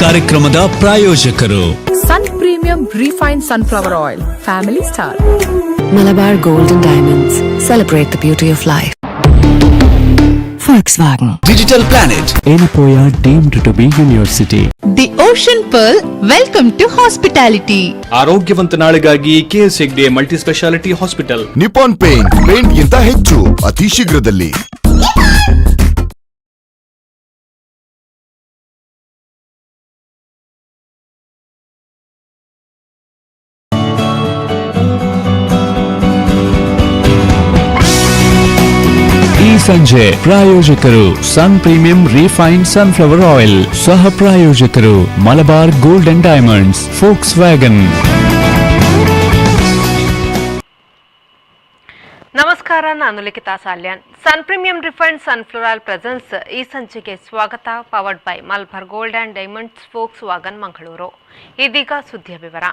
ಕಾರ್ಯಕ್ರಮದ ಪ್ರಾಯೋಜಕರು Sun Premium refine sunflower oil, family star. Malabar Gold and Diamonds. Celebrate the beauty of life. Volkswagen. Digital Planet. Yenepoya deemed to be university. The Ocean Pearl, welcome to hospitality. ಆರೋಗ್ಯವಂತ ನಾಳೆಗಾಗಿ KS Hegde multi speciality hospital. Nippon Paint, paint ಗಿಂತ ಹೆಚ್ಚು, ಅತಿ ಶೀಘ್ರದಲ್ಲಿ. ಈ ಸಂಜೆ ಪ್ರಾಯೋಜಕರು Sun Premium refine sunflower oil, ಸಹ ಪ್ರಾಯೋಜಕರು Malabar Gold and Diamonds, Volkswagen. ನಮಸ್ಕಾರ, ನಾನು Likhita Salian. Sun Premium refined sunflower oil presents ಈ ಸಂಚಿಕೆ ಸ್ವಾಗತ, powered by Malabar Gold and Diamonds, Volkswagen, Mangaluru. ಇದೀಗ ಸುದ್ದಿಯ ವಿವರ.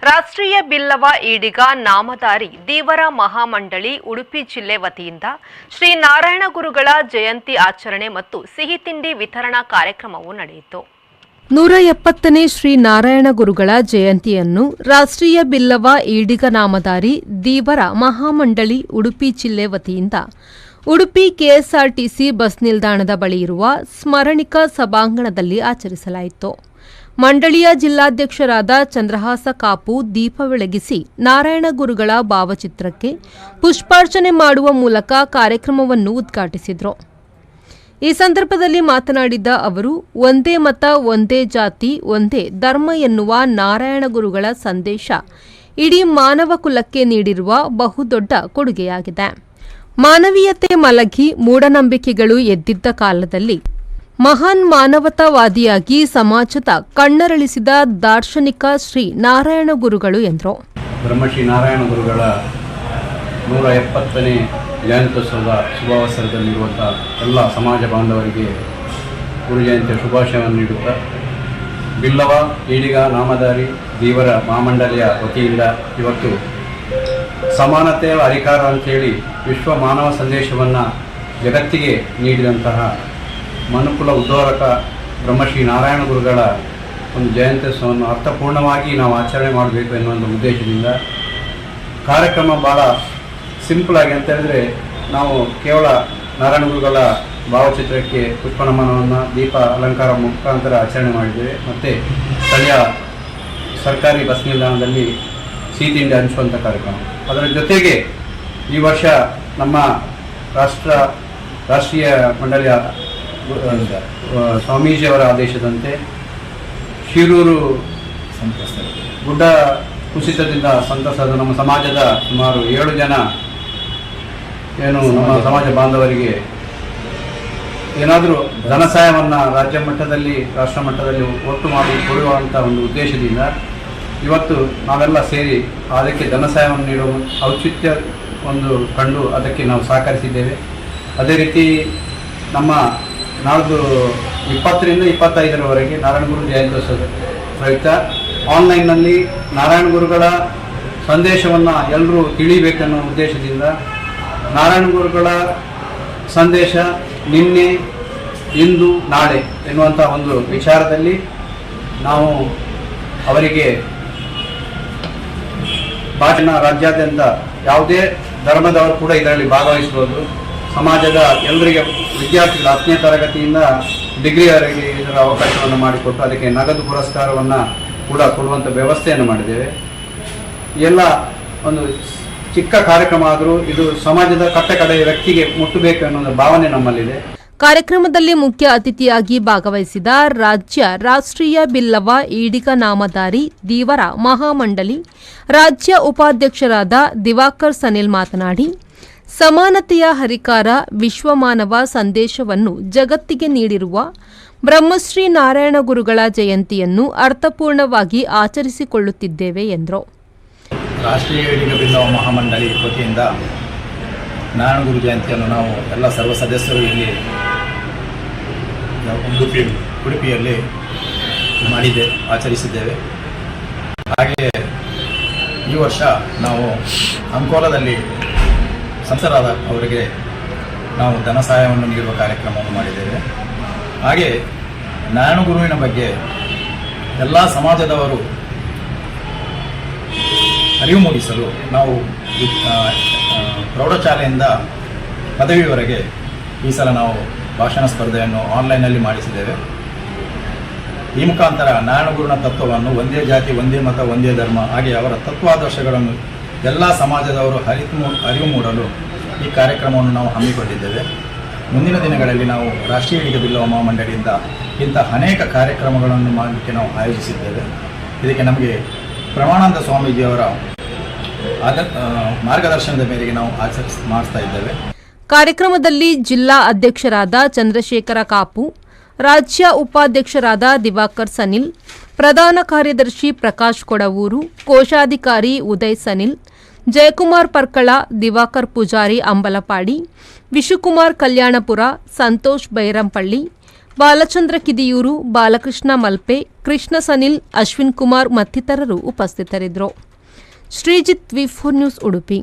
ರಾಷ್ಟ್ರೀಯ ಬಿಲ್ಲವ ಈಡಿಗ ನಾಮಧಾರಿ ದೀವರ ಮಹಾಮಂಡಳಿ ಉಡುಪಿ ಜಿಲ್ಲೆ ವತಿಯಿಂದ ಶ್ರೀ ನಾರಾಯಣ ಗುರುಗಳ ಜಯಂತಿ ಆಚರಣೆ ಮತ್ತು ಸಿಹಿ ತಿಂಡಿ ವಿತರಣಾ ಕಾರ್ಯಕ್ರಮವು ನಡೆಯಿತು. 170ನೇ ಶ್ರೀ ನಾರಾಯಣ ಗುರುಗಳ ಜಯಂತಿಯನ್ನು ರಾಷ್ಟ್ರೀಯ ಬಿಲ್ಲವ ಈಡಿಗ ನಾಮಧಾರಿ ದೀವರ ಮಹಾಮಂಡಳಿ ಉಡುಪಿ ಜಿಲ್ಲೆ ವತಿಯಿಂದ ಉಡುಪಿ ಕೆಎಸ್ಆರ್ಟಿಸಿ ಬಸ್ ನಿಲ್ದಾಣದ ಬಳಿ ಇರುವ ಸ್ಮರಣಿಕಾ ಸಭಾಂಗಣದಲ್ಲಿ ಆಚರಿಸಲಾಯಿತು. ಮಂಡಳಿಯ ಜಿಲ್ಲಾಧ್ಯಕ್ಷರಾದ ಚಂದ್ರಹಾಸ ಕಾಪು ದೀಪ ಬೆಳಗಿಸಿ ನಾರಾಯಣ ಗುರುಗಳ ಭಾವಚಿತ್ರಕ್ಕೆ ಪುಷ್ಪಾರ್ಚನೆ ಮಾಡುವ ಮೂಲಕ ಕಾರ್ಯಕ್ರಮವನ್ನು ಉದ್ಘಾಟಿಸಿದರು. ಈ ಸಂದರ್ಭದಲ್ಲಿ ಮಾತನಾಡಿದ ಅವರು, ಒಂದೇ ಮತ, ಒಂದೇ ಜಾತಿ, ಒಂದೇ ಧರ್ಮ ಎನ್ನುವ ನಾರಾಯಣ ಗುರುಗಳ ಸಂದೇಶ ಇಡೀ ಮಾನವ ಕುಲಕ್ಕೆ ನೀಡಿರುವ ಬಹುದೊಡ್ಡ ಕೊಡುಗೆಯಾಗಿದೆ. ಮಾನವೀಯತೆ ಮಲಗಿ ಮೂಢನಂಬಿಕೆಗಳು ಎದ್ದಿದ್ದ ಕಾಲದಲ್ಲಿ ಮಹಾನ್ ಮಾನವತಾವಾದಿಯಾಗಿ ಸಮಾಜದ ಕಣ್ಣರಳಿಸಿದ ದಾರ್ಶನಿಕ ಶ್ರೀ ನಾರಾಯಣ ಗುರುಗಳು ಎಂದರು. ಬ್ರಹ್ಮಶ್ರೀ ನಾರಾಯಣ ಗುರುಗಳ 170ನೇ ಜಯಂತ್ಯೋತ್ಸವದ ಶುಭಾವಸರದಲ್ಲಿರುವಂಥ ಎಲ್ಲ ಸಮಾಜ ಬಾಂಧವರಿಗೆ ಗುರು ಜಯಂತಿಯ ಶುಭಾಶಯವನ್ನು ನೀಡುತ್ತಾ, ಬಿಲ್ಲವ ಈಡಿಗ ನಾಮಧಾರಿ ದೀವರ ಮಹಾಮಂಡಲಿಯ ವತಿಯಿಂದ ಇವತ್ತು ಸಮಾನತೆಯ ಅಧಿಕಾರ ಅಂತೇಳಿ ವಿಶ್ವ ಮಾನವ ಸಂದೇಶವನ್ನು ಜಗತ್ತಿಗೆ ನೀಡಿದಂತಹ ಮನುಕುಲ ಉದ್ಧಾರಕ ಬ್ರಹ್ಮಶ್ರೀ ನಾರಾಯಣ ಗುರುಗಳ ಒಂದು ಜಯಂತ್ಯೋತ್ಸವವನ್ನು ಅರ್ಥಪೂರ್ಣವಾಗಿ ನಾವು ಆಚರಣೆ ಮಾಡಬೇಕು ಎನ್ನುವ ಒಂದು ಉದ್ದೇಶದಿಂದ ಕಾರ್ಯಕ್ರಮ ಭಾಳ ಸಿಂಪಲ್ ಆಗಿ ಅಂತ ಹೇಳಿದ್ರೆ, ನಾವು ಕೇವಲ ನಾರಾಯಣ ಗುರುಗಳ ಭಾವಚಿತ್ರಕ್ಕೆ ಪುಷ್ಪನಮನವನ್ನು ದೀಪ ಅಲಂಕಾರ ಮುಖಾಂತರ ಆಚರಣೆ ಮಾಡಿದ್ದೇವೆ ಮತ್ತು ಸ್ಥಳೀಯ ಸರ್ಕಾರಿ ಬಸ್ ನಿಲ್ದಾಣದಲ್ಲಿ ಸಿಹಿ ತಿಂಡಿ ಹಂಚುವಂಥ ಕಾರ್ಯಕ್ರಮ. ಅದರ ಜೊತೆಗೆ ಈ ವರ್ಷ ನಮ್ಮ ರಾಷ್ಟ್ರೀಯ ಮಂಡಳಿಯ ಸ್ವಾಮೀಜಿಯವರ ಆದೇಶದಂತೆ ಶಿರೂರು ಗುಡ್ಡ ಕುಸಿತದಿಂದ ಸಂತಸಾದ ನಮ್ಮ ಸಮಾಜದ ಸುಮಾರು ಏಳು ಜನ ಏನು ನಮ್ಮ ಸಮಾಜ ಬಾಂಧವರಿಗೆ ಏನಾದರೂ ಧನ ಸಹಾಯವನ್ನು ರಾಜ್ಯ ಮಟ್ಟದಲ್ಲಿ, ರಾಷ್ಟ್ರ ಮಟ್ಟದಲ್ಲಿ ಒಟ್ಟು ಮಾಡಿ ಕೊಡುವಂಥ ಒಂದು ಉದ್ದೇಶದಿಂದ ಇವತ್ತು ನಾವೆಲ್ಲ ಸೇರಿ ಅದಕ್ಕೆ ಧನ ಸಹಾಯವನ್ನು ನೀಡುವ ಔಚಿತ್ಯ ಒಂದು ಕಂಡು ಅದಕ್ಕೆ ನಾವು ಸಹಕರಿಸಿದ್ದೇವೆ. ಅದೇ ರೀತಿ ನಮ್ಮ ನಾಳ್ದು 20ರಿಂದ 25ರವರೆಗೆ ನಾರಾಯಣಗುರು ಜಯಂತ್ಯೋತ್ಸವದ ಪ್ರಯುಕ್ತ ಆನ್ಲೈನ್ನಲ್ಲಿ ನಾರಾಯಣ ಗುರುಗಳ ಸಂದೇಶವನ್ನು ಎಲ್ಲರೂ ತಿಳಿಬೇಕನ್ನೋ ಉದ್ದೇಶದಿಂದ ನಾರಾಯಣ ಗುರುಗಳ ಸಂದೇಶ ನಿನ್ನೆ, ಇಂದು, ನಾಳೆ ಎನ್ನುವಂಥ ಒಂದು ವಿಚಾರದಲ್ಲಿ ನಾವು ಅವರಿಗೆ ಭಾಷಣ, ರಾಜ್ಯಾದ್ಯಂತ ಯಾವುದೇ ಧರ್ಮದವರು ಕೂಡ ಇದರಲ್ಲಿ ಭಾಗವಹಿಸ್ಬೋದು. ಸಮಾಜದ ಎಲ್ಲರಿಗೆ, ವಿದ್ಯಾರ್ಥಿಗಳು 10ನೇ ತರಗತಿಯಿಂದ ಡಿಗ್ರಿಯವರೆಗೆ ಇದರ ಅವಕಾಶವನ್ನು ಮಾಡಿಕೊಟ್ಟು ಅದಕ್ಕೆ ನಗದು ಪುರಸ್ಕಾರವನ್ನು ಕೂಡ ಕೊಡುವಂಥ ವ್ಯವಸ್ಥೆಯನ್ನು ಮಾಡಿದ್ದೇವೆ. ಎಲ್ಲ ಒಂದು ಚಿಕ್ಕ ಕಾರ್ಯಕ್ರಮ ಆದರೂ ಇದು ಸಮಾಜದ ಕಟ್ಟ ಕಡೆಯ ವ್ಯಕ್ತಿಗೆ ಮುಟ್ಟಬೇಕು ಅನ್ನೋ ಭಾವನೆ ನಮ್ಮಲ್ಲಿದೆ. ಕಾರ್ಯಕ್ರಮದಲ್ಲಿ ಮುಖ್ಯ ಅತಿಥಿಯಾಗಿ ಭಾಗವಹಿಸಿದ ರಾಜ್ಯ ರಾಷ್ಟ್ರೀಯ ಬಿಲ್ಲವ ಈಡಿಗ ನಾಮಧಾರಿ ದೀವರ ಮಹಾಮಂಡಳಿ ರಾಜ್ಯ ಉಪಾಧ್ಯಕ್ಷರಾದ ದಿವಾಕರ್ ಸನಿಲ್ ಮಾತನಾಡಿ, ಸಮಾನತೆಯ ಹರಿಕಾರ, ವಿಶ್ವಮಾನವ ಸಂದೇಶವನ್ನು ಜಗತ್ತಿಗೆ ನೀಡಿರುವ ಬ್ರಹ್ಮಶ್ರೀ ನಾರಾಯಣ ಗುರುಗಳ ಜಯಂತಿಯನ್ನು ಅರ್ಥಪೂರ್ಣವಾಗಿ ಆಚರಿಸಿಕೊಳ್ಳುತ್ತಿದ್ದೇವೆ ಎಂದರು. ರಾಷ್ಟ್ರೀಯ ಈಡಿಗ ಬಿಲ್ಲವ ಮಹಾಮಂಡಳಿ ವತಿಯಿಂದ ನಾರಾಯಣಗುರು ಜಯಂತಿಯನ್ನು ನಾವು ಎಲ್ಲ ಸರ್ವ ಸದಸ್ಯರು ಇಲ್ಲಿ ಉಡುಪಿಯಲ್ಲಿ ಆಚರಿಸಿದ್ದೇವೆ. ಹಾಗೆಯೇ ಈ ವರ್ಷ ನಾವು ಅಂಕೋಲದಲ್ಲಿ ಸಂಸರಾದ ಅವರಿಗೆ ನಾವು ಧನ ಸಹಾಯವನ್ನು ನೀಡುವ ಕಾರ್ಯಕ್ರಮವನ್ನು ಮಾಡಿದ್ದೇವೆ. ಹಾಗೆ ನಾರಾಯಣಗುರುವಿನ ಬಗ್ಗೆ ಎಲ್ಲ ಸಮಾಜದವರು ಅರಿವು ಮೂಡಿಸಲು ನಾವು ಪ್ರೌಢಶಾಲೆಯಿಂದ ಪದವಿಯವರೆಗೆ ಈ ಸಲ ನಾವು ಭಾಷಣ ಸ್ಪರ್ಧೆಯನ್ನು ಆನ್ಲೈನಲ್ಲಿ ಮಾಡಿಸಿದ್ದೇವೆ. ಈ ಮುಖಾಂತರ ನಾರಾಯಣಗುರುನ ತತ್ವವನ್ನು, ಒಂದೇ ಜಾತಿ, ಒಂದೇ ಮತ, ಒಂದೇ ಧರ್ಮ, ಹಾಗೆ ಅವರ ತತ್ವಾದರ್ಶಗಳನ್ನು ಎಲ್ಲ ಸಮಾಜದವರು ಅರಿವು ಮೂಡಲು ಈ ಕಾರ್ಯಕ್ರಮವನ್ನು ನಾವು ಹಮ್ಮಿಕೊಂಡಿದ್ದೇವೆ. ಮುಂದಿನ ದಿನಗಳಲ್ಲಿ ನಾವು ರಾಷ್ಟ್ರೀಯ ಈಡಿಗ ಬಿಲ್ಲವ ಮಹಾಮಂಡಳಿಯಿಂದ ಇಂಥ ಅನೇಕ ಕಾರ್ಯಕ್ರಮಗಳನ್ನು ಮಾಡಲಿಕ್ಕೆ ನಾವು ಆಯೋಜಿಸಿದ್ದೇವೆ. ಇದಕ್ಕೆ ನಮಗೆ ಪ್ರಮಾಣಾನಂದ ಸ್ವಾಮೀಜಿಯವರ ಮಾರ್ಗದರ್ಶನದ ಮೇರೆಗೆ ನಾವು ಆಚರಿಸ್ ಮಾಡಿಸ್ತಾ ಇದ್ದೇವೆ. ಕಾರ್ಯಕ್ರಮದಲ್ಲಿ ಜಿಲ್ಲಾ ಅಧ್ಯಕ್ಷರಾದ ಚಂದ್ರಶೇಖರ ಕಾಪು, ರಾಜ್ಯ ಉಪಾಧ್ಯಕ್ಷರಾದ ದಿವಾಕರ್ ಸನಿಲ್, ಪ್ರಧಾನ ಕಾರ್ಯದರ್ಶಿ ಪ್ರಕಾಶ್ ಕೊಡವೂರು, ಕೋಶಾಧಿಕಾರಿ ಉದಯ್ ಸನಿಲ್, ಜಯಕುಮಾರ್ ಪರ್ಕಳ, ದಿವಾಕರ್ ಪೂಜಾರಿ ಅಂಬಲಪಾಡಿ, ವಿಶುಕುಮಾರ್ ಕಲ್ಯಾಣಪುರ, ಸಂತೋಷ್ ಬೈರಂಪಳ್ಳಿ, ಬಾಲಚಂದ್ರ ಕಿದಿಯೂರು, ಬಾಲಕೃಷ್ಣ ಮಲ್ಪೆ, ಕೃಷ್ಣ ಸನಿಲ್, ಅಶ್ವಿನ್ ಕುಮಾರ್ ಮತ್ತಿತರರು ಉಪಸ್ಥಿತರಿದ್ದರು. ಶ್ರೀಜಿತ್, ವಿ4 news, Udupi.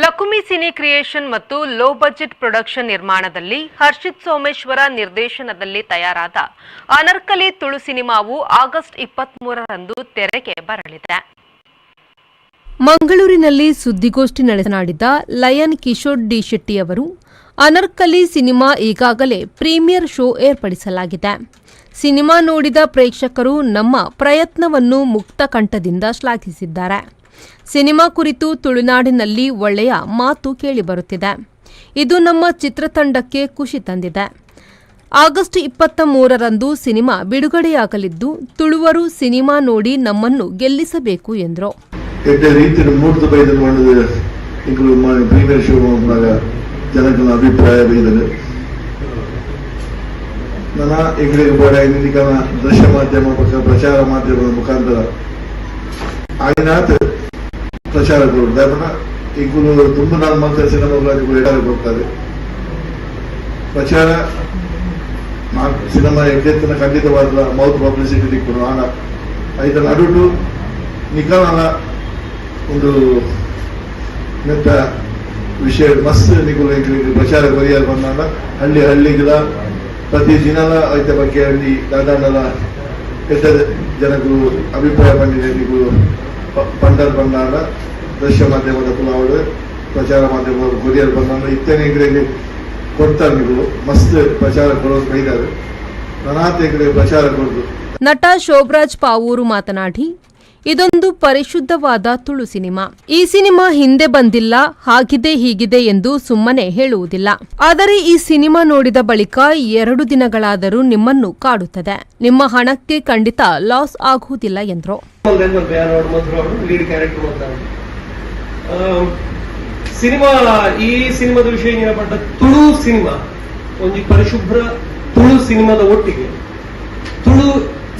Lakumi cine creation ಮತ್ತು low budget production ನಿರ್ಮಾಣದಲ್ಲಿ ಹರ್ಷಿತ್ ಸೋಮೇಶ್ವರ ನಿರ್ದೇಶನದಲ್ಲಿ ತಯಾರಾದ ಅನರ್ಕಲಿ ತುಳು ಸಿನಿಮಾವು ಆಗಸ್ಟ್ 23ರಂದು ತೆರೆಗೆ ಬರಲಿದೆ. ಮಂಗಳೂರಿನಲ್ಲಿ ಸುದ್ದಿಗೋಷ್ಠಿ ನಡೆಸಿದ ಲಯನ್ ಕಿಶೋರ್ ಡಿ ಶೆಟ್ಟಿ ಅವರು, ಅನರ್ಕಲಿ ಸಿನಿಮಾ ಈಗಾಗಲೇ ಪ್ರೀಮಿಯರ್ ಶೋ ಏರ್ಪಡಿಸಲಾಗಿದೆ. ಸಿನಿಮಾ ನೋಡಿದ ಪ್ರೇಕ್ಷಕರು ನಮ್ಮ ಪ್ರಯತ್ನವನ್ನು ಮುಕ್ತ ಕಂಠದಿಂದ ಶ್ಲಾಘಿಸಿದ್ದಾರೆ. ಸಿನಿಮಾ ಕುರಿತು ತುಳುನಾಡಿನಲ್ಲಿ ಒಳ್ಳೆಯ ಮಾತು ಕೇಳಿಬರುತ್ತಿದೆ. ಇದು ನಮ್ಮ ಚಿತ್ರತಂಡಕ್ಕೆ ಖುಷಿ ತಂದಿದೆ. ಆಗಸ್ಟ್ 23ರಂದು ಸಿನಿಮಾ ಬಿಡುಗಡೆಯಾಗಲಿದ್ದು, ತುಳುವರು ಸಿನಿಮಾ ನೋಡಿ ನಮ್ಮನ್ನು ಗೆಲ್ಲಿಸಬೇಕು ಎಂದರು. ಎಡ್ಡೆ ರೀತಿಯ ಮೂರ್ತ ಬೈದನ್ ಮಾಡಿದ ಇಂಕ್ಲು ಪ್ರೀಮಿಯರ್ ಶೋ ಮಲ್ಪುನಗ ಜನಗಳ ಅಭಿಪ್ರಾಯ ಬೈದನು. ನನ್ನ ಎಂಕ್ಲೆಗ್ ಬೋಡಾಯಿನ ನಿಕಲ್ನ ದೃಶ್ಯ ಮಾಧ್ಯಮ ಬೊಕ್ಕ ಪ್ರಚಾರ ಮಾಧ್ಯಮದ ಮುಖಾಂತರ ಆಯಿನಾತ್ ಪ್ರಚಾರ ಕೊಡು. ದಾಯೆ ಎಂಕುಲು ದುಂಬು ನಾಲ್ ಮಲ್ತ ಸಿನಿಮಾಗಳು ನಿಕುಲು ಎಡಾರೆ ಕೊಡ್ತಾರೆ ಪ್ರಚಾರ. ಸಿನಿಮಾ ಎಡ್ಡೆತ್ತನ ಖಂಡಿತವಾದ ಮೌತ್ ಪಬ್ಲಿಸಿಟಿ ತಿಕ್ಕುಂಡು. ಆಂಡ ಐತ ನಡುಟು ನಿಕಲ್ನ ಒಂದು ನೆತ್ತ ವಿಷಯ ಮಸ್ತ್ ನಿಕುಲು ಎಂಕ್ಲೆಗ್ ಪ್ರಚಾರ ಕೊರಿಯರ್ ಬಂದಾಗ ಹಳ್ಳಿ ಹಳ್ಳಿಗಳ ಪ್ರತಿ ದಿನಲ ಐತ ಬಗ್ಗೆ ಅಲ್ಲಿ ದಾದಾಂಡಲ ಎಡ್ಡೆ ಜನಗಳು ಅಭಿಪ್ರಾಯ ಪಂಡಿನ ನಿಕುಲು ಪಂಡರ್ ಬಂದಾಂಡ, ದೃಶ್ಯ ಮಾಧ್ಯಮದ ಪುಲಾವಡ್ ಪ್ರಚಾರ ಮಾಧ್ಯಮದ ಕೊರಿಯರ್ ಬಂದಾಂಡ, ಇತ್ತನೆ ಎಂಕ್ಲೆಗ್ ಕೊಡ್ತಾರೆ. ನೀವು ಮಸ್ತ್ ಪ್ರಚಾರ ಕೊಡೋದು ಬೈದಾರೆ, ನನಾತ್ ಎಂಕ್ಲೆಗ್ ಪ್ರಚಾರ ಕೊಡ್ದು. ನಟ ಶೋಭರಾಜ್ ಪಾವೂರು ಮಾತನಾಡಿ, ಇದೊಂದು ಪರಿಶುದ್ಧವಾದ ತುಳು ಸಿನಿಮಾ. ಈ ಸಿನಿಮಾ ಹಿಂದೆ ಬಂದಿಲ್ಲ, ಹಾಗಿದೆ ಹೀಗಿದೆ ಎಂದು ಸುಮ್ಮನೆ ಹೇಳುವುದಿಲ್ಲ. ಆದರೆ ಈ ಸಿನಿಮಾ ನೋಡಿದ ಬಳಿಕ 2 ದಿನಗಳಾದರೂ ನಿಮ್ಮನ್ನು ಕಾಡುತ್ತದೆ. ನಿಮ್ಮ ಹಣಕ್ಕೆ ಖಂಡಿತ ಲಾಸ್ ಆಗುವುದಿಲ್ಲ ಎಂದರು. Lead character cinema. ಈ ಸಿನಿಮಾದ ವಿಷಯ ಏನಪ್ಪ, ತುಳು ಸಿನಿಮಾ ಒಂಜಿ ಪರಿಶುಭ್ರ ತುಳು ಸಿನಿಮಾದ ಒಟ್ಟಿಗೆ ತುಳು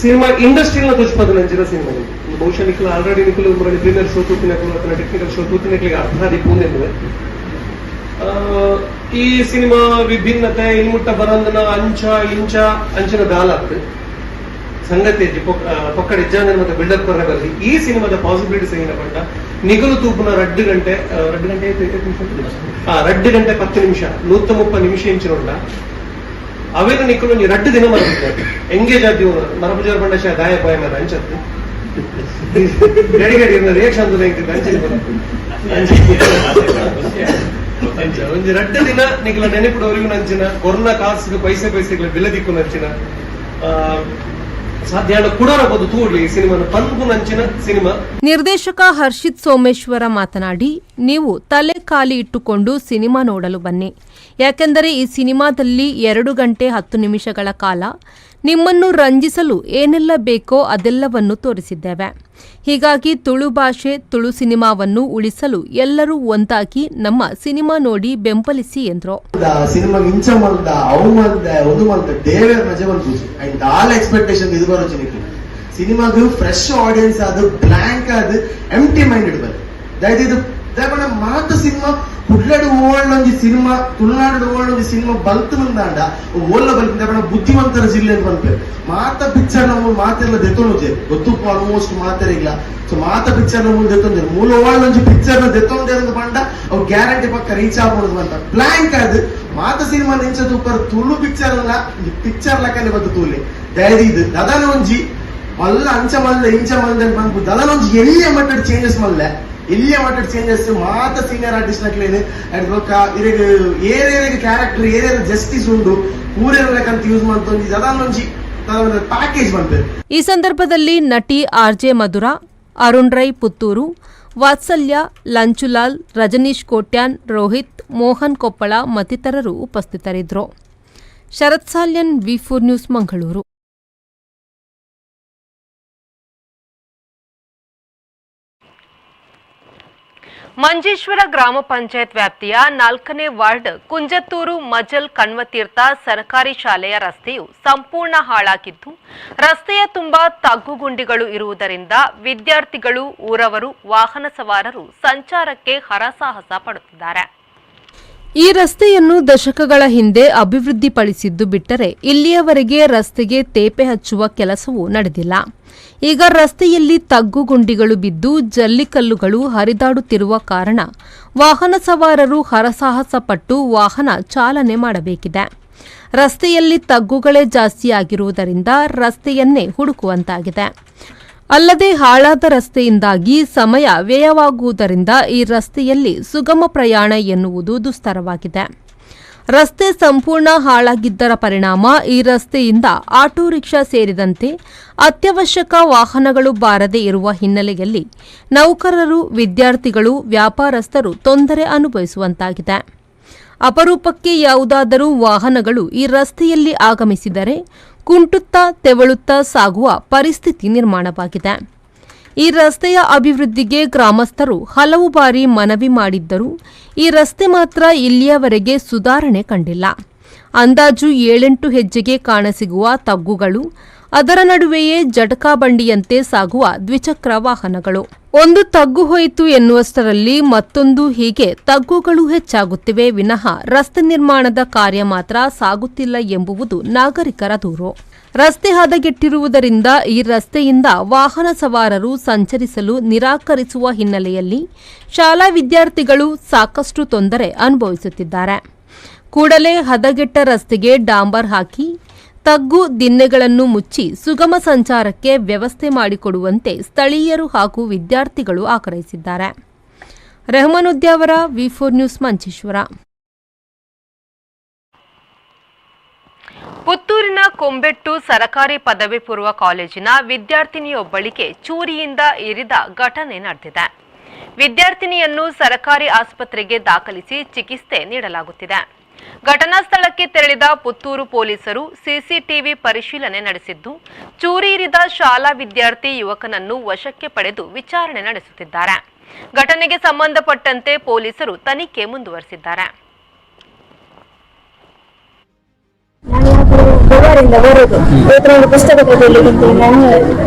ಸಿನಿಮಾ ಇಂಡಸ್ಟ್ರಿನ ತೋಜಿಪದ ಸಿನಿಮಾ. ಬಹುಶಃ Nikhil already Nikhil premiere show ತೂತಿನಕಲು ಅಥವಾ ಟೆಕ್ನಿಕಲ್ ಶೋ ತೂತಿನಕ್ಲಿಗೆ ಅರ್ಥ ಆದಿಪ್ಪುಂದೆಂಬುದು. ಈ ಸಿನಿಮಾ ವಿಭಿನ್ನತೆ ಇನ್ಮುಟ್ಟ ಬರಂದನ ಅಂಚ ಇಂಚ ಅಂಚಿನ ದಾಲತ್ ಸಂಗತಿ ಪೊಕ್ಕಡೆ ಇಜ್ಜಾಂದನ ಮತ್ತೆ ಬಿಲ್ಡಪ್ ಕೊರಗಲ್ಲಿ. ಈ ಸಿನಿಮಾದ ಪಾಸಿಬಿಲಿಟೀಸ್ ಏನಪ್ಪ, ನಿಗಲು ತೂಪುನ 2 ಗಂಟೆ, 2 ಗಂಟೆ, 2 ಗಂಟೆ 10 ನಿಮಿಷ, 130 ನಿಮಿಷ ಇಂಚಿನ ಉಂಡ. ಅವೇನು ನಿಕ್ಕಲು ಒಂಜಿ 2 ದಿನ ಮರಬಿದ್ದಾರೆ ಎಂಗೇಜ್ ಆದಿ ಮರಪುಜಾರ್ ಬಂಡ ದಾಯ ಬಾಯ ಮರ ಅಂಚತ್ತು ಗಡಿ ಗಡಿ ರಿಯಾಕ್ಷನ್ ಅಂಚ ಅಂಚ ಒಂಜಿ 2 ದಿನ ನಿಕಲ ನೆನಪಿಡೋರಿಗೂ ನಂಚಿನ ಕೊರ್ನ ಕಾಸುಗೆ ಪೈಸೆ ಪೈಸೆಗಳ ಬಿಲೆ ದಿಕ್ಕು ನಂಚಿನ ಸಾಧ್ಯ ಕುಡೋರಬಹುದು ತೂಡ್ಲಿ ಈ ಸಿನಿಮಾನ ಪನ್ಪು ನಂಚಿನ ಸಿನಿಮಾ. ನಿರ್ದೇಶಕ ಹರ್ಷಿತ್ ಸೋಮೇಶ್ವರ ಮಾತನಾಡಿ, ನೀವು ತಲೆ ಖಾಲಿ ಇಟ್ಟುಕೊಂಡು ಸಿನಿಮಾ ನೋಡಲು ಬನ್ನಿ. ಯಾಕೆಂದರೆ ಈ ಸಿನಿಮಾದಲ್ಲಿ 2 ಗಂಟೆ 10 ನಿಮಿಷಗಳ ಕಾಲ ನಿಮ್ಮನ್ನು ರಂಜಿಸಲು ಏನೆಲ್ಲ ಬೇಕೋ ಅದೆಲ್ಲವನ್ನು ತೋರಿಸಿದ್ದೇವೆ. ಹೀಗಾಗಿ ತುಳು ಭಾಷೆ, ತುಳು ಸಿನಿಮಾವನ್ನು ಉಳಿಸಲು ಎಲ್ಲರೂ ಒಂದಾಗಿ ನಮ್ಮ ಸಿನಿಮಾ ನೋಡಿ ಬೆಂಬಲಿಸಿ ಎಂದರು. ಸಿನಿಮಾ ಇಂಚ ಮಲ್ದ, ಅವು ಮಲ್ದ, ಒಂದು ಮಲ್ದ, ದೇವರ ಮಜೆ ಮಲ್ಪುಜಿ. And all expectation ಇದು ಬರೋಚಿ. ನಿಕ್ಲು ಸಿನಿಮಾಗ್ ಫ್ರೆಶ್ ಆಡಿಯನ್ಸ್ ಅದು, ಬ್ಲಾಂಕ್ ಅದು, ಎಂಟಿ ಮೈಂಡೆಡ್ ಬರ್. ದಯವಿಟ್ಟು ದಾಯೆ ಮಾತ ಸಿನಿಮಾ ಕುಡ್ಲಡ್ ಓಳ್ಳೊಂಜಿ ಸಿನಿಮಾ, ತುಳುನಾಡು ಓಳ್ಳೊಂಜಿ ಸಿನಿಮಾ ಬಲ್ತ್ ನಂದಾಂಡ ಓಲ್ಲ ಬಲ್ತ್ ದಾಯೆ ಬುದ್ಧಿವಂತರ ಜಿಲ್ಲೆ ಅಂತ ಪನ್ಪೆರ್. ಮಾತ ಪಿಕ್ಚರ್ ನ ಮಾತೆರ್ಲ ದೆತ್ತೊನುಜೆ ಗೊತ್ತುಪ್ಪು ಆಲ್ಮೋಸ್ಟ್ ಮಾತೆರಿಗ್ಲ. ಸೊ ಮಾತ ಪಿಕ್ಚರ್ ನ ಮೂಲ ದೆತ್ತೊಂದೇರು ಮೂಲ ಓಳ್ಳೊಂಜಿ ಪಿಕ್ಚರ್ ನ ದೆತ್ತೊಂದೇರು ಪಂಡ ಅವು ಗ್ಯಾರಂಟಿ ಪಕ್ಕ ರೀಚ್ ಆಪುಂಡು ಅಂತ ಬ್ಲಾಂಕ್. ಅದು ಮಾತ ಸಿನಿಮಾ ನಿಂಚ ತೂಪರ್ ತುಳು ಪಿಕ್ಚರ್ ಅಲ್ಲ, ಪಿಕ್ಚರ್ ಲಕ್ಕನೆ ಬತ್ತು ತೂಲೆ ದಯದೀದ್ ದದನ ಒಂಜಿ ಮಲ್ಲ ಅಂಚ ಮಲ್ಲ ಇಂಚ ಮಲ್ದ ಪನ್ಪು ದದನ ಒಂಜಿ ಎಲ್ಲಿಯ ಮಟ್ಟಡ್ ಚೇಂಜಸ್ ಮಲ್ಲೆ, ಎಲ್ಲಿಯ ಮಟ್ಟಡ್ ಚೇಂಜಸ್ ಮಾತ ಸೀನಿಯರ್ ಆರ್ಟಿಸ್ಟ್ ನಕ್ಲೇನು ಅಡ್ ಬೊಕ್ಕ ಇರೆಗ್ ಏರೇರೆಗ್ ಕ್ಯಾರೆಕ್ಟರ್ ಏರೇರ ಜಸ್ಟಿಸ್ ಉಂಡು ಪೂರೇರ ಲೆಕ್ಕಂತ ಯೂಸ್ ಮಂತೊಂಜಿ ದದನೊಂಜಿ ಪ್ಯಾಕೇಜ್ ಪನ್ಪೆರ್. ಈ ಸಂದರ್ಭದಲ್ಲಿ ನಟಿ ಆರ್ಜೆ ಮಧುರಾ, ಅರುಣ್ ರೈ ಪುತ್ತೂರು, ವಾತ್ಸಲ್ಯ, ಲಂಚುಲಾಲ್, ರಜನೀಶ್ ಕೋಟ್ಯಾನ್, ರೋಹಿತ್, ಮೋಹನ್ ಕೊಪ್ಪಳ ಮತ್ತಿತರರು ಉಪಸ್ಥಿತರಿದ್ದರು. Sharath Salian, V4 news, Mangaluru. Manjeshwar ಗ್ರಾಮ ಪಂಚಾಯತ್ ವ್ಯಾಪ್ತಿಯ 4ನೇ ವಾರ್ಡ್ ಕುಂಜತ್ತೂರು ಮಜಲ್ ಕಣ್ವತೀರ್ಥ ಸರ್ಕಾರಿ ಶಾಲೆಯ ರಸ್ತೆಯು ಸಂಪೂರ್ಣ ಹಾಳಾಗಿದ್ದು, ರಸ್ತೆಯ ತುಂಬಾ ತಗ್ಗುಗುಂಡಿಗಳು ಇರುವುದರಿಂದ ವಿದ್ಯಾರ್ಥಿಗಳು, ಊರವರು, ವಾಹನ ಸವಾರರು ಸಂಚಾರಕ್ಕೆ ಹರಸಾಹಸ ಪಡುತ್ತಿದ್ದಾರೆ. ಈ ರಸ್ತೆಯನ್ನು ದಶಕಗಳ ಹಿಂದೆ ಅಭಿವೃದ್ಧಿಪಡಿಸಿದ್ದು ಬಿಟ್ಟರೆ ಇಲ್ಲಿಯವರೆಗೆ ರಸ್ತೆಗೆ ತೇಪೆ ಹಚ್ಚುವ ಕೆಲಸವೂ ನಡೆದಿಲ್ಲ. ಈಗ ರಸ್ತೆಯಲ್ಲಿ ತಗ್ಗುಗುಂಡಿಗಳು ಬಿದ್ದು ಜಲ್ಲಿಕಲ್ಲುಗಳು ಹರಿದಾಡುತ್ತಿರುವ ಕಾರಣ ವಾಹನ ಸವಾರರು ಹರಸಾಹಸ ಪಟ್ಟು ವಾಹನ ಚಾಲನೆ ಮಾಡಬೇಕಿದೆ. ರಸ್ತೆಯಲ್ಲಿ ತಗ್ಗುಗಳೇ ಜಾಸ್ತಿಯಾಗಿರುವುದರಿಂದ ರಸ್ತೆಯನ್ನೇ ಹುಡುಕುವಂತಾಗಿದೆ. ಅಲ್ಲದೆ ಹಾಳಾದ ರಸ್ತೆಯಿಂದಾಗಿ ಸಮಯ ವ್ಯಯವಾಗುವುದರಿಂದ ಈ ರಸ್ತೆಯಲ್ಲಿ ಸುಗಮ ಪ್ರಯಾಣ ಎನ್ನುವುದು ದುಸ್ತರವಾಗಿದೆ. ರಸ್ತೆ ಸಂಪೂರ್ಣ ಹಾಳಾಗಿದ್ದರ ಪರಿಣಾಮ ಈ ರಸ್ತೆಯಿಂದ ಆಟೋ ರಿಕ್ಷಾ ಸೇರಿದಂತೆ ಅತ್ಯವಶ್ಯಕ ವಾಹನಗಳು ಬಾರದೇ ಇರುವ ಹಿನ್ನೆಲೆಯಲ್ಲಿ ನೌಕರರು, ವಿದ್ಯಾರ್ಥಿಗಳು, ವ್ಯಾಪಾರಸ್ಥರು ತೊಂದರೆ ಅನುಭವಿಸುವಂತಾಗಿದೆ. ಅಪರೂಪಕ್ಕೆ ಯಾವುದಾದರೂ ವಾಹನಗಳು ಈ ರಸ್ತೆಯಲ್ಲಿ ಆಗಮಿಸಿದರೆ ಕುಂಟುತ್ತಾ ತೆವಳುತ್ತಾ ಸಾಗುವ ಪರಿಸ್ಥಿತಿ ನಿರ್ಮಾಣವಾಗಿದೆ. ಈ ರಸ್ತೆಯ ಅಭಿವೃದ್ಧಿಗೆ ಗ್ರಾಮಸ್ಥರು ಹಲವು ಬಾರಿ ಮನವಿ ಮಾಡಿದ್ದರೂ ಈ ರಸ್ತೆ ಮಾತ್ರ ಇಲ್ಲಿಯವರೆಗೆ ಸುಧಾರಣೆ ಕಂಡಿಲ್ಲ. ಅಂದಾಜು 7-8 ಹೆಜ್ಜೆಗೆ ಕಾಣಸಿಗುವ ತಗ್ಗುಗಳು, ಅದರ ನಡುವೆಯೇ ಜಟಕಾ ಬಂಡಿಯಂತೆ ಸಾಗುವ ದ್ವಿಚಕ್ರ ವಾಹನಗಳು. ಒಂದು ತಗ್ಗು ಹೋಯಿತು ಎನ್ನುವಷ್ಟರಲ್ಲಿ ಮತ್ತೊಂದು, ಹೀಗೆ ತಗ್ಗುಗಳು ಹೆಚ್ಚಾಗುತ್ತಿವೆ ವಿನಃ ರಸ್ತೆ ನಿರ್ಮಾಣದ ಕಾರ್ಯ ಮಾತ್ರ ಸಾಗುತ್ತಿಲ್ಲ ಎಂಬುದು ನಾಗರಿಕರ ದೂರು. ರಸ್ತೆ ಹದಗೆಟ್ಟಿರುವುದರಿಂದ ಈ ರಸ್ತೆಯಿಂದ ವಾಹನ ಸವಾರರು ಸಂಚರಿಸಲು ನಿರಾಕರಿಸುವ ಹಿನ್ನೆಲೆಯಲ್ಲಿ ಶಾಲಾ ವಿದ್ಯಾರ್ಥಿಗಳು ಸಾಕಷ್ಟು ತೊಂದರೆ ಅನುಭವಿಸುತ್ತಿದ್ದಾರೆ. ಕೂಡಲೇ ಹದಗೆಟ್ಟ ರಸ್ತೆಗೆ ಡಾಂಬರ್ ಹಾಕಿ ತಗ್ಗು ದಿನ್ನೆಗಳನ್ನು ಮುಚ್ಚಿ ಸುಗಮ ಸಂಚಾರಕ್ಕೆ ವ್ಯವಸ್ಥೆ ಮಾಡಿಕೊಡುವಂತೆ ಸ್ಥಳೀಯರು ಹಾಗೂ ವಿದ್ಯಾರ್ಥಿಗಳು ಆಗ್ರಹಿಸಿದ್ದಾರೆ. Rehman Udyavara, V4 news, Manjeshwar. ಪುತ್ತೂರಿನ ಕೊಂಬೆಟ್ಟು ಸರಕಾರಿ ಪದವಿ ಪೂರ್ವ ಕಾಲೇಜಿನ ವಿದ್ಯಾರ್ಥಿನಿಯೊಬ್ಬಳಿಗೆ ಚೂರಿಯಿಂದ ಇರಿದ ಘಟನೆ ನಡೆದಿದೆ. ವಿದ್ಯಾರ್ಥಿನಿಯನ್ನು ಸರಕಾರಿ ಆಸ್ಪತ್ರೆಗೆ ದಾಖಲಿಸಿ ಚಿಕಿತ್ಸೆ ನೀಡಲಾಗುತ್ತಿದೆ. ಘಟನಾ ಸ್ಥಳಕ್ಕೆ ತೆರಳಿದ ಪುತ್ತೂರು ಪೊಲೀಸರು ಸಿಸಿಟಿವಿ ಪರಿಶೀಲನೆ ನಡೆಸಿದ್ದು, ಚೂರಿ ಇರಿದ ಶಾಲಾ ವಿದ್ಯಾರ್ಥಿ ಯುವಕನನ್ನು ವಶಕ್ಕೆ ಪಡೆದು ವಿಚಾರಣೆ ನಡೆಸುತ್ತಿದ್ದಾರೆ. ಘಟನೆಗೆ ಸಂಬಂಧಪಟ್ಟಂತೆ ಪೊಲೀಸರು ತನಿಖೆ ಮುಂದುವರೆಸಿದ್ದಾರೆ. ನಾನು ಬರೋದು ಇವತ್ತು ಪುಸ್ತಕ ತಗೊಳ್ಳಿಕ್ಕೆ ನಾನು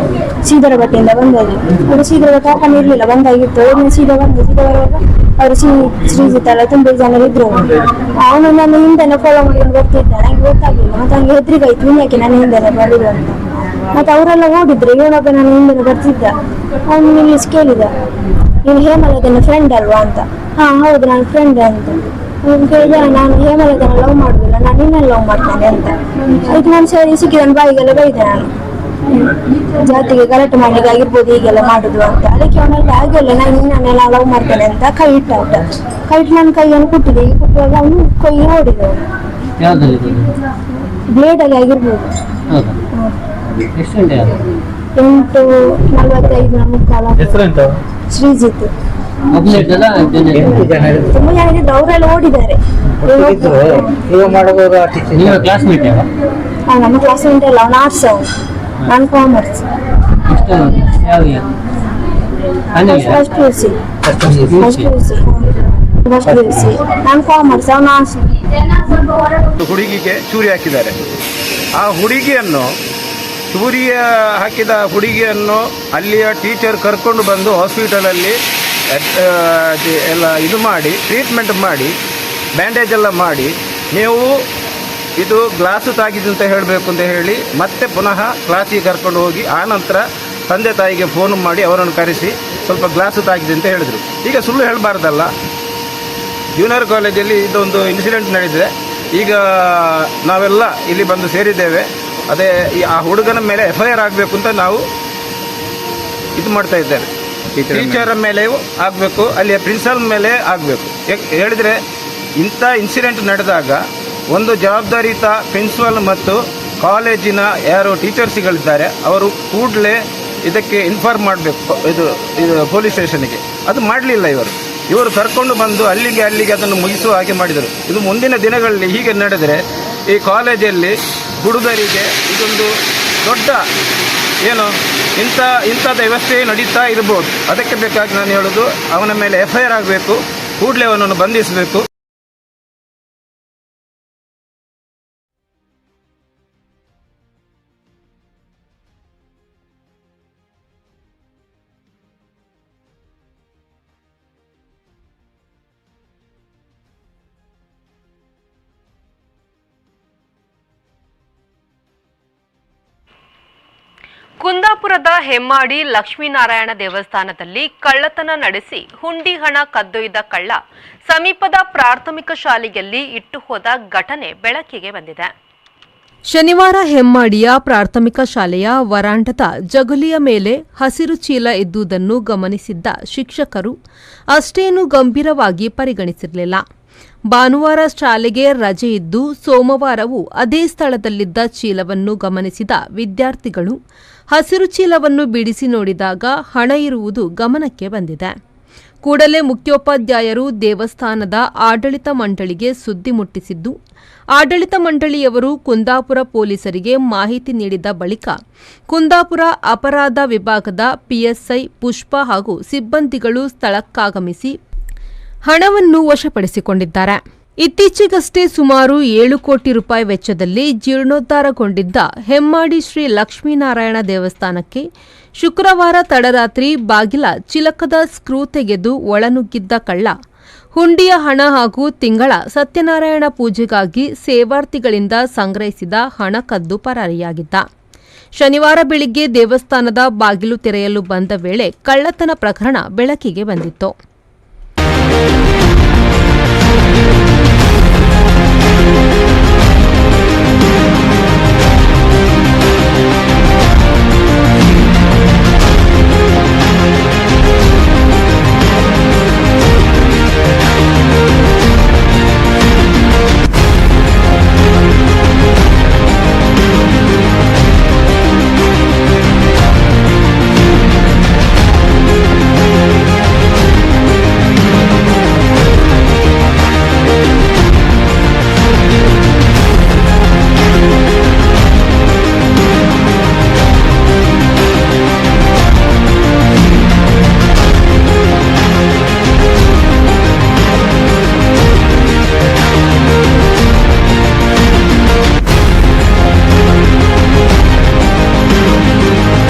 ಸೀದರ ಬಟ್ಟೆಯಿಂದ ಬಂದದ್ದು. ಅವರು ಸೀದರ ಓಪನ್ ಇರಲಿಲ್ಲ, ಬಂದಾಗಿತ್ತು. ಸೀದಾ ಬಂದು ಸೀದಾ ಬರುವಾಗ ಅವರು ಶ್ರೀಜಿತ್ ಎಲ್ಲ ತುಂಬ ಜನರು ಇದ್ರು. ಅವನು ನನ್ನ ಹಿಂದೆನೆ ಫಾಲೋ ಮಾಡಿಕೊಂಡು ಬರ್ತಿದ್ದ, ನಂಗೆ ಗೊತ್ತಾಗ್ಲಿಲ್ಲ. ಮತ್ತೆ ಅವ್ನಿಗೆ ಹೆದ್ರಿಕೆ ಆಯ್ತು, ಯಾಕೆ ನನ್ನ ಹಿಂದೆನೆ ಬರುದು ಅಂತ. ಮತ್ತೆ ಅವರೆಲ್ಲ ಓಡಿದ್ರು, ಇವನೊಬ್ಬ ನನ್ನ ಹಿಂದೆನೆ ಬರ್ತಿದ್ದ. ಅವನು ನಿಲ್ಲಿಸಿ ಕೇಳಿದ, ನೀನು ಹೇಮಲತನ ಫ್ರೆಂಡ್ ಅಲ್ವಾ ಅಂತ. ಹಾ ಹೌದು, ನಾನು ಫ್ರೆಂಡ್ ಅಂತ. ಅವನು ಕೇಳಿದ, ನಾನು ಹೇಮಲತನ ಲವ್ ಮಾಡುದಿಲ್ಲ, ನಾನು ನಿನ್ನನ್ನು ಲವ್ ಮಾಡ್ತಾನೆ ಅಂತ. ಅದಕ್ಕೆ ನಾನು ಸರಿ ಸಿಕ್ಕಿದನು ಬಾಯಿಗೆಲ್ಲ ಬೈದೆ ನಾನು, ಜಾತಿಗೆ ಗಲಾಟೆ ಮಾಡ್ಲಿಕ್ಕೆ ಆಗಿರ್ಬೋದು ಹೀಗೆಲ್ಲ ಮಾಡುದು ಅಂತ. ಅದಕ್ಕೆ ಅವನೆಲ್ಲ ಹಾಗೆಲ್ಲ ನಾನು ನಿನ್ನನ್ನೆಲ್ಲ ಲವ್ ಮಾಡ್ತೇನೆ ಅಂತ ಕೈ ಇಟ್ಟ. ಕೈ ಇಟ್ಟು ನನ್ನ ಕೈಯನ್ನು ಕುಟ್ಟಿದೆ. ಈಗ ಕುಟ್ಟುವಾಗ ಅವನು ಕೈ ಓಡಿದ, ಬ್ಲೇಡ್ ಅಲ್ಲಿ ಆಗಿರ್ಬೋದು. 8:45 ಶ್ರೀಜಿತ್. ತುಂಬಾ ಜನ ಇದ್ರು, ಅವರೆಲ್ಲ ಓಡಿದ್ದಾರೆ. ನಮ್ಮ ಕ್ಲಾಸ್ಮೇಟ್ ಅಲ್ಲ, ಅವನು ಆರ್ಟ್ಸ್, ಅವನು, ನಾನು commerce. First PUC, first PUC, ನಾನು ಕಾಮರ್ಸ್, ಅವನು ಆರ್ಟ್ಸ್. ಹುಡುಗಿಗೆ ಚೂರಿ ಹಾಕಿದ್ದಾರೆ. ಆ ಹುಡುಗಿಯನ್ನು, ಚೂರಿಯ ಹಾಕಿದ ಹುಡುಗಿಯನ್ನು ಅಲ್ಲಿಯ ಟೀಚರ್ ಕರ್ಕೊಂಡು ಬಂದು ಹಾಸ್ಪಿಟಲಲ್ಲಿ ಎಲ್ಲ ಇದು ಮಾಡಿ ಟ್ರೀಟ್ಮೆಂಟ್ ಮಾಡಿ ಬ್ಯಾಂಡೇಜ್ ಎಲ್ಲ ಮಾಡಿ ನೀವು ಇದು ಗ್ಲಾಸು ತಾಗಿದೆ ಅಂತ ಹೇಳಬೇಕು ಅಂತ ಹೇಳಿ ಮತ್ತೆ ಪುನಃ ಕ್ಲಾಸಿಗೆ ಕರ್ಕೊಂಡು ಹೋಗಿ ಆ ನಂತರ ತಂದೆ ತಾಯಿಗೆ ಫೋನ್ ಮಾಡಿ ಅವರನ್ನು ಕರೆಸಿ ಸ್ವಲ್ಪ ಗ್ಲಾಸು ತಾಗಿದೆ ಅಂತ ಹೇಳಿದರು. ಈಗ ಸುಳ್ಳು ಹೇಳಬಾರ್ದಲ್ಲ. ಜೂನಿಯರ್ ಕಾಲೇಜಲ್ಲಿ ಇದೊಂದು ಇನ್ಸಿಡೆಂಟ್ ನಡೆದಿದೆ. ಈಗ ನಾವೆಲ್ಲ ಇಲ್ಲಿ ಬಂದು ಸೇರಿದ್ದೇವೆ. ಅದೇ ಆ ಹುಡುಗನ ಮೇಲೆ FIR ಆಗಬೇಕು ಅಂತ ನಾವು ಇದು ಮಾಡ್ತಾ ಇದ್ದೇವೆ. ಟೀಚರ್ ಮೇಲೆಯೂ ಆಗಬೇಕು, ಅಲ್ಲಿಯ ಪ್ರಿನ್ಸಿಪಾಲ್ ಮೇಲೆ ಆಗಬೇಕು. ಹೇಳಿದರೆ ಇಂಥ ಇನ್ಸಿಡೆಂಟ್ ನಡೆದಾಗ ಒಂದು ಜವಾಬ್ದಾರಿಯುತ ಪ್ರಿನ್ಸಿಪಾಲ್ ಮತ್ತು ಕಾಲೇಜಿನ ಯಾರು ಟೀಚರ್ಸ್ಗಳಿದ್ದಾರೆ ಅವರು ಕೂಡಲೇ ಇದಕ್ಕೆ ಇನ್ಫಾರ್ಮ್ ಮಾಡಬೇಕು ಇದು ಇದು ಪೊಲೀಸ್ ಸ್ಟೇಷನ್ಗೆ. ಅದು ಮಾಡಲಿಲ್ಲ ಇವರು. ಇವರು ಕರ್ಕೊಂಡು ಬಂದು ಅಲ್ಲಿಗೆ ಅಲ್ಲಿಗೆ ಅದನ್ನು ಮುಗಿಸುವ ಹಾಗೆ ಮಾಡಿದರು. ಇದು ಮುಂದಿನ ದಿನಗಳಲ್ಲಿ ಹೀಗೆ ನಡೆದರೆ ಈ ಕಾಲೇಜಲ್ಲಿ ಹುಡುಗರಿಗೆ ಇದೊಂದು ದೊಡ್ಡ ಏನು ಇಂಥದ್ದು ವ್ಯವಸ್ಥೆ ನಡೀತಾ ಇರ್ಬೋದು. ಅದಕ್ಕೆ ಬೇಕಾಗಿ ನಾನು ಹೇಳೋದು, ಅವನ ಮೇಲೆ FIR ಆಗಬೇಕು, ಕೂಡಲೇ ಅವನನ್ನು ಬಂಧಿಸಬೇಕು. ಕುಂದಾಪುರದ ಹೆಮ್ಮಾಡಿ ಲಕ್ಷ್ಮೀನಾರಾಯಣ ದೇವಸ್ಥಾನದಲ್ಲಿ ಕಳ್ಳತನ ನಡೆಸಿ ಹುಂಡಿ ಹಣ ಕದ್ದೊಯ್ದ ಕಳ್ಳ ಸಮೀಪದ ಪ್ರಾಥಮಿಕ ಶಾಲೆಯಲ್ಲಿ ಇಟ್ಟು ಹೋದ ಘಟನೆ ಬೆಳಕಿಗೆ ಬಂದಿದೆ. ಶನಿವಾರ ಹೆಮ್ಮಾಡಿಯ ಪ್ರಾಥಮಿಕ ಶಾಲೆಯ ವರಾಂಡದ ಜಗುಲಿಯ ಮೇಲೆ ಹಸಿರು ಚೀಲ ಇದ್ದುದನ್ನು ಗಮನಿಸಿದ್ದ ಶಿಕ್ಷಕರು ಅಷ್ಟೇನೂ ಗಂಭೀರವಾಗಿ ಪರಿಗಣಿಸಿರಲಿಲ್ಲ. ಭಾನುವಾರ ಶಾಲೆಗೆ ರಜೆ ಇದ್ದು ಸೋಮವಾರವೂ ಅದೇ ಸ್ಥಳದಲ್ಲಿದ್ದ ಚೀಲವನ್ನು ಗಮನಿಸಿದ ವಿದ್ಯಾರ್ಥಿಗಳು ಹಸಿರು ಚೀಲವನ್ನು ಬಿಡಿಸಿ ನೋಡಿದಾಗ ಹಣ ಇರುವುದು ಗಮನಕ್ಕೆ ಬಂದಿದೆ. ಕೂಡಲೇ ಮುಖ್ಯೋಪಾಧ್ಯಾಯರು ದೇವಸ್ಥಾನದ ಆಡಳಿತ ಮಂಡಳಿಗೆ ಸುದ್ದಿ ಮುಟ್ಟಿಸಿದ್ದು, ಆಡಳಿತ ಮಂಡಳಿಯವರು ಕುಂದಾಪುರ ಪೊಲೀಸರಿಗೆ ಮಾಹಿತಿ ನೀಡಿದ ಬಳಿಕ ಕುಂದಾಪುರ ಅಪರಾಧ ವಿಭಾಗದ ಪಿಎಸ್ಐ ಪುಷ್ಪ ಹಾಗೂ ಸಿಬ್ಬಂದಿಗಳು ಸ್ಥಳಕ್ಕಾಗಮಿಸಿ ಹಣವನ್ನು ವಶಪಡಿಸಿಕೊಂಡಿದ್ದಾರೆ. ಇತ್ತೀಚೆಗಷ್ಟೇ ಸುಮಾರು 7 ಕೋಟಿ ರೂಪಾಯಿ ವೆಚ್ಚದಲ್ಲಿ ಜೀರ್ಣೋದ್ಧಾರಗೊಂಡಿದ್ದ ಹೆಮ್ಮಾಡಿ ಶ್ರೀ ಲಕ್ಷ್ಮೀನಾರಾಯಣ ದೇವಸ್ಥಾನಕ್ಕೆ ಶುಕ್ರವಾರ ತಡರಾತ್ರಿ ಬಾಗಿಲ ಚಿಲಕದ ಸ್ಕ್ರೂ ತೆಗೆದು ಒಳನುಗ್ಗಿದ್ದ ಕಳ್ಳ ಹುಂಡಿಯ ಹಣ ಹಾಗೂ ತಿಂಗಳ ಸತ್ಯನಾರಾಯಣ ಪೂಜೆಗಾಗಿ ಸೇವಾರ್ಥಿಗಳಿಂದ ಸಂಗ್ರಹಿಸಿದ ಹಣ ಕದ್ದು ಪರಾರಿಯಾಗಿದ್ದ. ಶನಿವಾರ ಬೆಳಿಗ್ಗೆ ದೇವಸ್ಥಾನದ ಬಾಗಿಲು ತೆರೆಯಲು ಬಂದ ವೇಳೆ ಕಳ್ಳತನ ಪ್ರಕರಣ ಬೆಳಕಿಗೆ ಬಂದಿತ್ತು.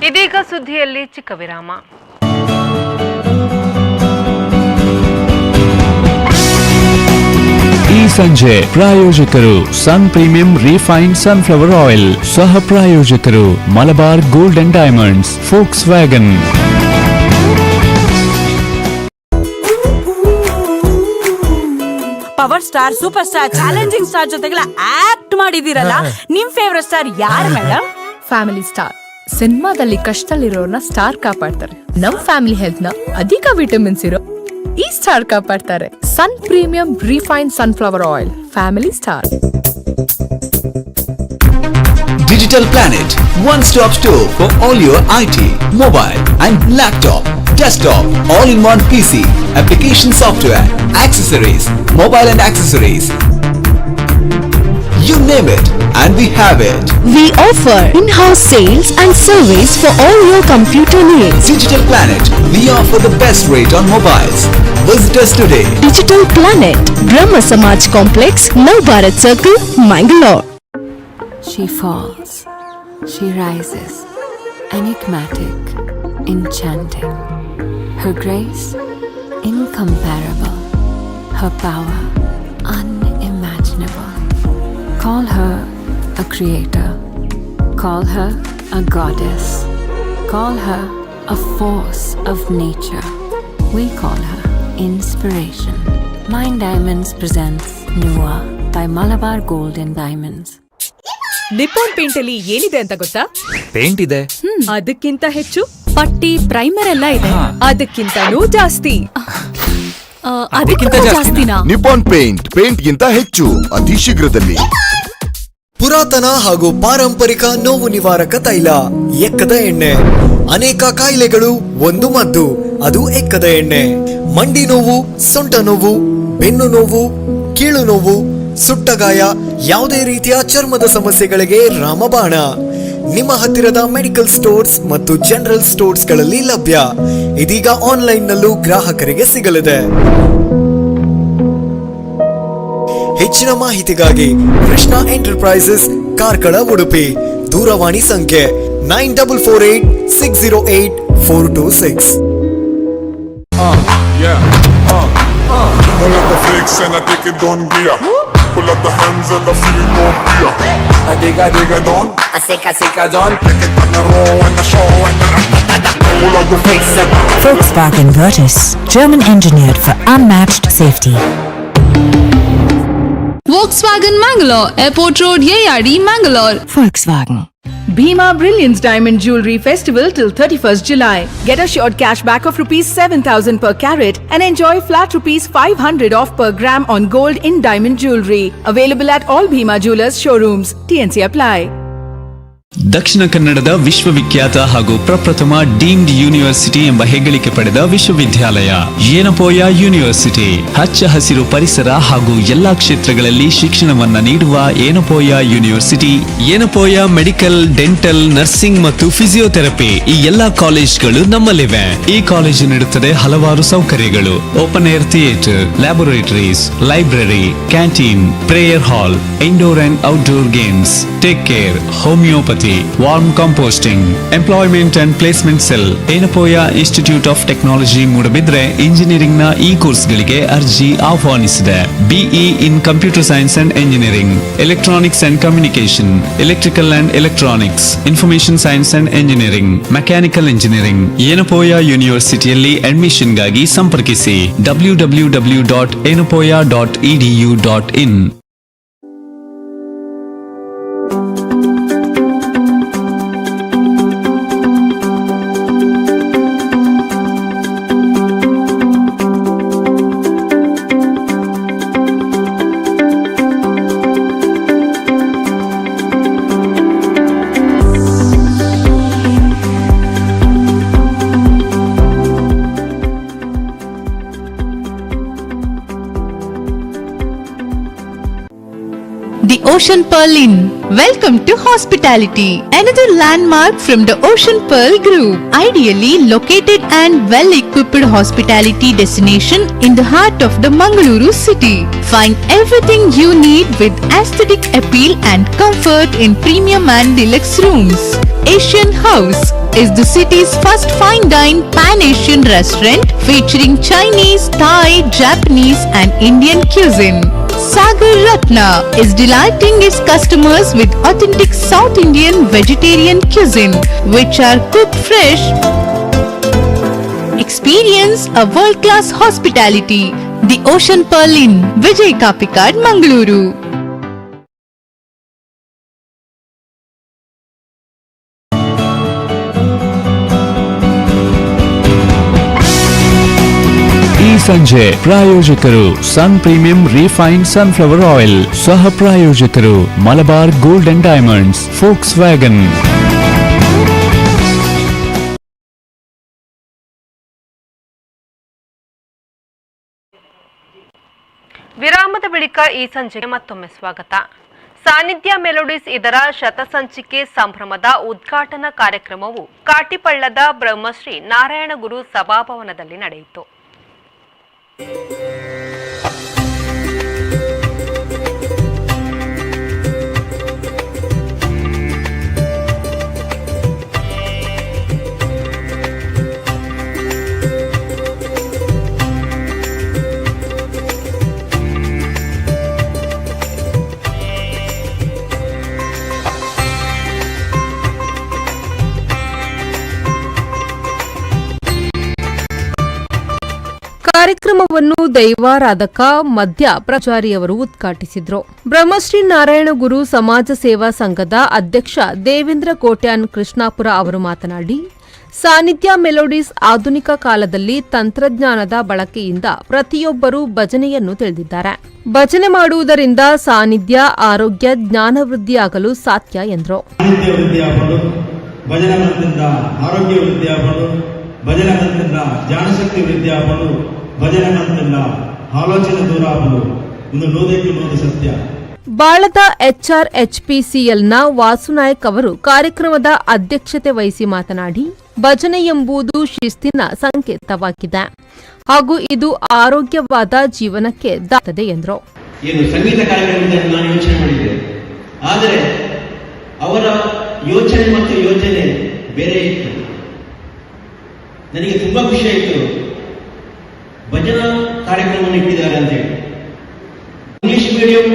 ಇದೀಗ ಸುದ್ದಿಯಲ್ಲಿ ಚಿಕ್ಕ ವಿರಾಮ. ಈ ಸಂಜೆ ಪ್ರಾಯೋಜಕರು Sun Premium refined sunflower oil, ಸಹ ಪ್ರಾಯೋಜಕರು Malabar gold and diamonds, Volkswagen. Power star, super star, challenging star ಜೊತೆಗೆಲ್ಲ ಆಕ್ಟ್ ಮಾಡಿದಿರಲ್ಲ, ನಿಮ್ ಫೇವರೇಟ್ ಸ್ಟಾರ್ ಯಾರು madam? Family star. ಸಿನಿಮಾದಲ್ಲಿ ಕಷ್ಟದಲ್ಲಿರೋರ್ನ ಸ್ಟಾರ್ ಕಾಪಾಡ್ತಾರೆ. ನಮ್ ಫ್ಯಾಮಿಲಿ ಹೆಲ್ತ್ ನ ಅಧಿಕ ವಿಟಮಿನ್ಸ್ ಇರೋ ಈ star ಕಾಪಾಡ್ತಾರೆ. Sun Premium refined sunflower oil, family star. Digital Planet, one-stop store for all your IT, mobile and laptop, Desktop, all-in-one PC, application software, accessories, mobile and accessories. You name it, and we have it. We offer in-house sales and service for all your computer needs. Digital Planet, we offer the best rate on mobiles. Visit us today. Digital Planet, Brahma Samaj Complex, Nav Bharat Circle, Mangalore. She falls, she rises, enigmatic, enchanting. Her grace, incomparable. Her power, unimaginable. Call her a creator. Call her a goddess. Call her a force of nature. We call her inspiration. Mine Diamonds presents Nua by Malabar Gold and Diamonds. Nippon paint ಅಲ್ಲಿ ಏನಿದೆ ಅಂತ ಗೊತ್ತಾ? Paint ಇದೆ. ಅದಕ್ಕಿಂತ ಹೆಚ್ಚು ಪಟ್ಟಿ, primer ಎಲ್ಲ ಇದೆ. ಅದಕ್ಕಿಂತನೂ ಜಾಸ್ತಿ, ಅದಕ್ಕಿಂತ ಜಾಸ್ತಿನಾ? ನಿಪಾನ್ ಪೇಂಟ್, ಪೇಂಟ್ಗಿಂತ ಹೆಚ್ಚು, ಅತಿ ಶೀಘ್ರದಲ್ಲಿ. ಪುರಾತನ ಹಾಗೂ ಪಾರಂಪರಿಕ ನೋವು ನಿವಾರಕ ತೈಲ ಎಕ್ಕದ ಎಣ್ಣೆ. ಅನೇಕ ಕಾಯಿಲೆಗಳು ಒಂದು ಮದ್ದು, ಅದು ಎಕ್ಕದ ಎಣ್ಣೆ. ಮಂಡಿ ನೋವು, ಸೊಂಟ ನೋವು, ಬೆನ್ನು ನೋವು, ಕೀಲು ನೋವು, ಸುಟ್ಟಗಾಯ, ಯಾವುದೇ ರೀತಿಯ ಚರ್ಮದ ಸಮಸ್ಯೆಗಳಿಗೆ ರಾಮಬಾಣ. ನಿಮ್ಮ ಹತ್ತಿರದ ಮೆಡಿಕಲ್ ಸ್ಟೋರ್ಸ್ ಮತ್ತು ಜನರಲ್ ಸ್ಟೋರ್ಸ್ಗಳಲ್ಲಿ ಲಭ್ಯ. ಇದೀಗ ಆನ್ಲೈನ್ನಲ್ಲೂ ಗ್ರಾಹಕರಿಗೆ ಸಿಗಲಿದೆ. ಹೆಚ್ಚಿನ ಮಾಹಿತಿಗಾಗಿ ಕೃಷ್ಣ ಎಂಟರ್ಪ್ರೈಸಸ್, ಕಾರ್ಕಳ, ಉಡುಪಿ. ದೂರವಾಣಿ ಸಂಖ್ಯೆ 9448608426. Yeah. Pull up the flicks and I take it on gear. Pull up the hands and I feel no fear. I dig a don. I seek a don. Take it on the row and the show and the Pull up the flicks and Volkswagen Virtus, German engineered for unmatched safety. Volkswagen Mangalore, Airport Road, Yeyadi, Mangalore. Volkswagen. Bhima Brilliance Diamond Jewelry Festival till 31st July. Get assured cash back of rupees 7,000 per carat and enjoy flat rupees 500 off per gram on gold in diamond jewelry. Available at all Bhima Jewelers showrooms. TNC apply. ದಕ್ಷಿಣ ಕನ್ನಡದ ವಿಶ್ವವಿಖ್ಯಾತ ಹಾಗೂ ಪ್ರಪ್ರಥಮ deemed university ಎಂಬ ಹೆಗ್ಗಳಿಕೆ ಪಡೆದ ವಿಶ್ವವಿದ್ಯಾಲಯ ಯೇನಪೋಯ university. ಹಚ್ಚ ಹಸಿರು ಪರಿಸರ ಹಾಗೂ ಎಲ್ಲಾ ಕ್ಷೇತ್ರಗಳಲ್ಲಿ ಶಿಕ್ಷಣವನ್ನ ನೀಡುವ ಯೇನಪೋಯ ಯೂನಿವರ್ಸಿಟಿ. ಯೇನಪೋಯ ಮೆಡಿಕಲ್, ಡೆಂಟಲ್, ನರ್ಸಿಂಗ್ ಮತ್ತು ಫಿಸಿಯೋಥೆರಪಿ ಈ ಎಲ್ಲಾ ಕಾಲೇಜ್ಗಳು ನಮ್ಮಲ್ಲಿವೆ. ಈ ಕಾಲೇಜು ನೀಡುತ್ತದೆ ಹಲವಾರು ಸೌಕರ್ಯಗಳು: open air theatre, laboratories, library, canteen, prayer hall, indoor and outdoor games, take care, homeopathy, worm composting, employment and placement cell. Yenepoya institute of technology Moodbidri engineering ನ ಈ ಕೋರ್ಸ್ಗಳಿಗೆ ಅರ್ಜಿ ಆಹ್ವಾನಿಸಿದೆ: BE in Computer Science and Engineering, Electronics and Communication, Electrical and Electronics, Information Science and Engineering, Mechanical Engineering. Yenepoya ಯೂನಿವರ್ಸಿಟಿಯಲ್ಲಿ ಅಡ್ಮಿಷನ್ಗಾಗಿ ಸಂಪರ್ಕಿಸಿ www.yenepoya.edu.in. The Ocean Pearl Inn. Welcome to hospitality. Another landmark from the Ocean Pearl Group. Ideally located and well-equipped hospitality destination in the heart of the Mangaluru city. Find everything you need with aesthetic appeal and comfort in premium and deluxe rooms. Asian House is the city's first fine dine pan-Asian restaurant featuring Chinese, Thai, Japanese and Indian cuisine. Sagar Ratna is delighting its customers with authentic South Indian vegetarian cuisine, which are cooked fresh. Experience a world-class hospitality. The Ocean Pearl Inn, Vijay Kapikad, Mangaluru. ಈ ಸಂಜೆ ಪ್ರಾಯೋಜಕರು ಸನ್ premium refined sunflower oil, ಸಹ ಪ್ರಾಯೋಜಕರು Malabar gold and diamonds, forks wagon. ವಿರಾಮದ ಬಳಿಕ ಈ ಸಂಜೆಗೆ ಮತ್ತೊಮ್ಮೆ ಸ್ವಾಗತ. ಸಾನ್ನಿಧ್ಯ ಮೆಲೋಡಿಸ್ ಇದರ ಶತಸಂಚಿಕೆ ಸಂಭ್ರಮದ ಉದ್ಘಾಟನಾ ಕಾರ್ಯಕ್ರಮವು ಕಾಟಿಪಳ್ಳದ ಬ್ರಹ್ಮಶ್ರೀ ನಾರಾಯಣಗುರು ಸಭಾಭವನದಲ್ಲಿ ನಡೆಯಿತು. ಕಾರ್ಯಕ್ರಮವನ್ನು ದೈವಾರಾಧಕ ಮಧ್ಯ ಪ್ರಚಾರಿಯವರು ಉದ್ಘಾಟಿಸಿದರು. ಬ್ರಹ್ಮಶ್ರೀ ನಾರಾಯಣಗುರು ಸಮಾಜ ಸೇವಾ ಸಂಘದ ಅಧ್ಯಕ್ಷ ದೇವೇಂದ್ರ ಕೋಟ್ಯಾನ್ ಕೃಷ್ಣಾಪುರ ಅವರು ಮಾತನಾಡಿ, ಸಾನ್ನಿಧ್ಯ ಮೆಲೋಡಿಸ್ ಆಧುನಿಕ ಕಾಲದಲ್ಲಿ ತಂತ್ರಜ್ಞಾನದ ಬಳಕೆಯಿಂದ ಪ್ರತಿಯೊಬ್ಬರೂ ಭಜನೆಯನ್ನು ತಿಳಿದಿದ್ದಾರೆ. ಭಜನೆ ಮಾಡುವುದರಿಂದ ಸಾನ್ನಿಧ್ಯ, ಆರೋಗ್ಯ, ಜ್ಞಾನವೃದ್ಧಿಯಾಗಲು ಸಾಧ್ಯ ಎಂದರು. ಭಜನೆ ಮಂತಿಂದ ಆಲೋಚನೆ ದೂರ ಆಪುಂಡು ಇಂದು ನೂದಕ್ಕೆ ನೂದು ಸತ್ಯ. ಬಾಳದ ಎಚ್ಆರ್ಎಚ್ಪಿಸಿಎಲ್ನ ವಾಸುನಾಯಕ್ ಅವರು ಕಾರ್ಯಕ್ರಮದ ಅಧ್ಯಕ್ಷತೆ ವಹಿಸಿ ಮಾತನಾಡಿ, ಭಜನೆ ಎಂಬುದು ಶಿಸ್ತಿನ ಸಂಕೇತವಾಗಿದೆ ಹಾಗೂ ಇದು ಆರೋಗ್ಯವಾದ ಜೀವನಕ್ಕೆ ದಾತ್ತದೆ ಎಂದರು. ಏನು ಸಂಗೀತ ಕಾರ್ಯಕ್ರಮದ ನಾನು ಯೋಚನೆ ಮಾಡಿದ್ದೆ, ಆದರೆ ಅವರ ಯೋಚನೆ ಮತ್ತು ಯೋಜನೆ ಬೇರೆ ಇತ್ತು. ನನಗೆ ತುಂಬಾ ಖುಷಿ ಆಯಿತು ಭಜನಾ ಕಾರ್ಯಕ್ರಮವನ್ನು ಇಟ್ಟಿದ್ದಾರೆ ಅಂತ ಹೇಳಿ. ಇಂಗ್ಲಿಷ್ ಮೀಡಿಯಂ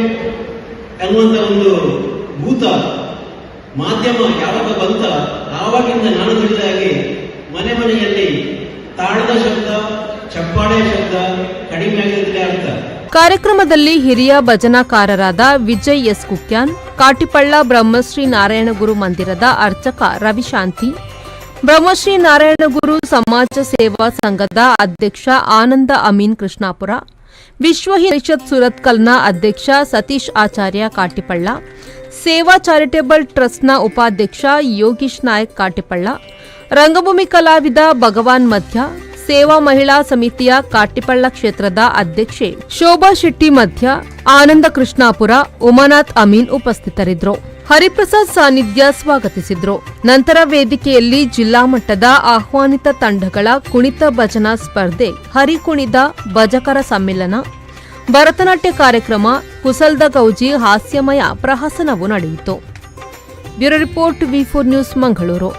ಅನ್ನುವಂಥ ಒಂದು ಭೂತ ಮಾಧ್ಯಮ ಯಾವಾಗ ಬಂತ ಆವಾಗಿಂದ ನಾನು ತಿಳಿದ ಹಾಗೆ ಮನೆ ಮನೆಯಲ್ಲಿ ತಾಳದ ಶಬ್ದ, ಚಪ್ಪಾಳೆ ಶಬ್ದ ಕಡಿಮೆ ಆಗಿದೆ ಅರ್ಥ. ಕಾರ್ಯಕ್ರಮದಲ್ಲಿ ಹಿರಿಯ ಭಜನಾಕಾರರಾದ ವಿಜಯ್ ಎಸ್ ಕುಕ್ಯಾನ್, ಕಾಟಿಪಳ್ಳ ಬ್ರಹ್ಮಶ್ರೀ ನಾರಾಯಣಗುರು ಮಂದಿರದ ಅರ್ಚಕ ರವಿಶಾಂತಿ, ಬ್ರಹ್ಮಶ್ರೀ ನಾರಾಯಣಗುರು ಸಮಾಜ ಸೇವಾ ಸಂಘದ ಅಧ್ಯಕ್ಷ ಆನಂದ ಅಮೀನ್ ಕೃಷ್ಣಾಪುರ, ವಿಶ್ವ ಪರಿಷತ್ ಸುರತ್ಕಲ್ನ ಅಧ್ಯಕ್ಷ ಸತೀಶ್ ಆಚಾರ್ಯ ಕಾಟಿಪಳ್ಳ, ಸೇವಾ ಚಾರಿಟೇಬಲ್ ಟ್ರಸ್ಟ್ನ ಉಪಾಧ್ಯಕ್ಷ ಯೋಗೀಶ್ ನಾಯಕ್ ಕಾಟಿಪಳ್ಳ, ರಂಗಭೂಮಿ ಕಲಾವಿದ ಭಗವಾನ್ ಮಧ್ಯ, ಸೇವಾ ಮಹಿಳಾ ಸಮಿತಿಯ ಕಾಟಿಪಳ್ಳ ಕ್ಷೇತ್ರದ ಅಧ್ಯಕ್ಷೆ ಶೋಭಾ ಶೆಟ್ಟಿ ಮಧ್ಯ, ಆನಂದ ಕೃಷ್ಣಾಪುರ, ಉಮಾನಾಥ್ ಅಮೀನ್ ಉಪಸ್ಥಿತರಿದ್ದರು. ಹರಿಪ್ರಸಾದ್ ಸಾನ್ನಿಧ್ಯ ಸ್ವಾಗತಿಸಿದ್ರು. ನಂತರ ವೇದಿಕೆಯಲ್ಲಿ ಜಿಲ್ಲಾ ಮಟ್ಟದ ಆಹ್ವಾನಿತ ತಂಡಗಳ ಕುಣಿತ ಭಜನಾ ಸ್ಪರ್ಧೆ, ಹರಿಕುಣಿದ ಭಜಕರ ಸಮ್ಮೇಳನ, ಭರತನಾಟ್ಯ ಕಾರ್ಯಕ್ರಮ, ಕುಸಲ್ದ ಗೌಜಿ ಹಾಸ್ಯಮಯ ಪ್ರಹಸನವೂ ನಡೆಯಿತು. Bureau report, V4 news, Mangaluru.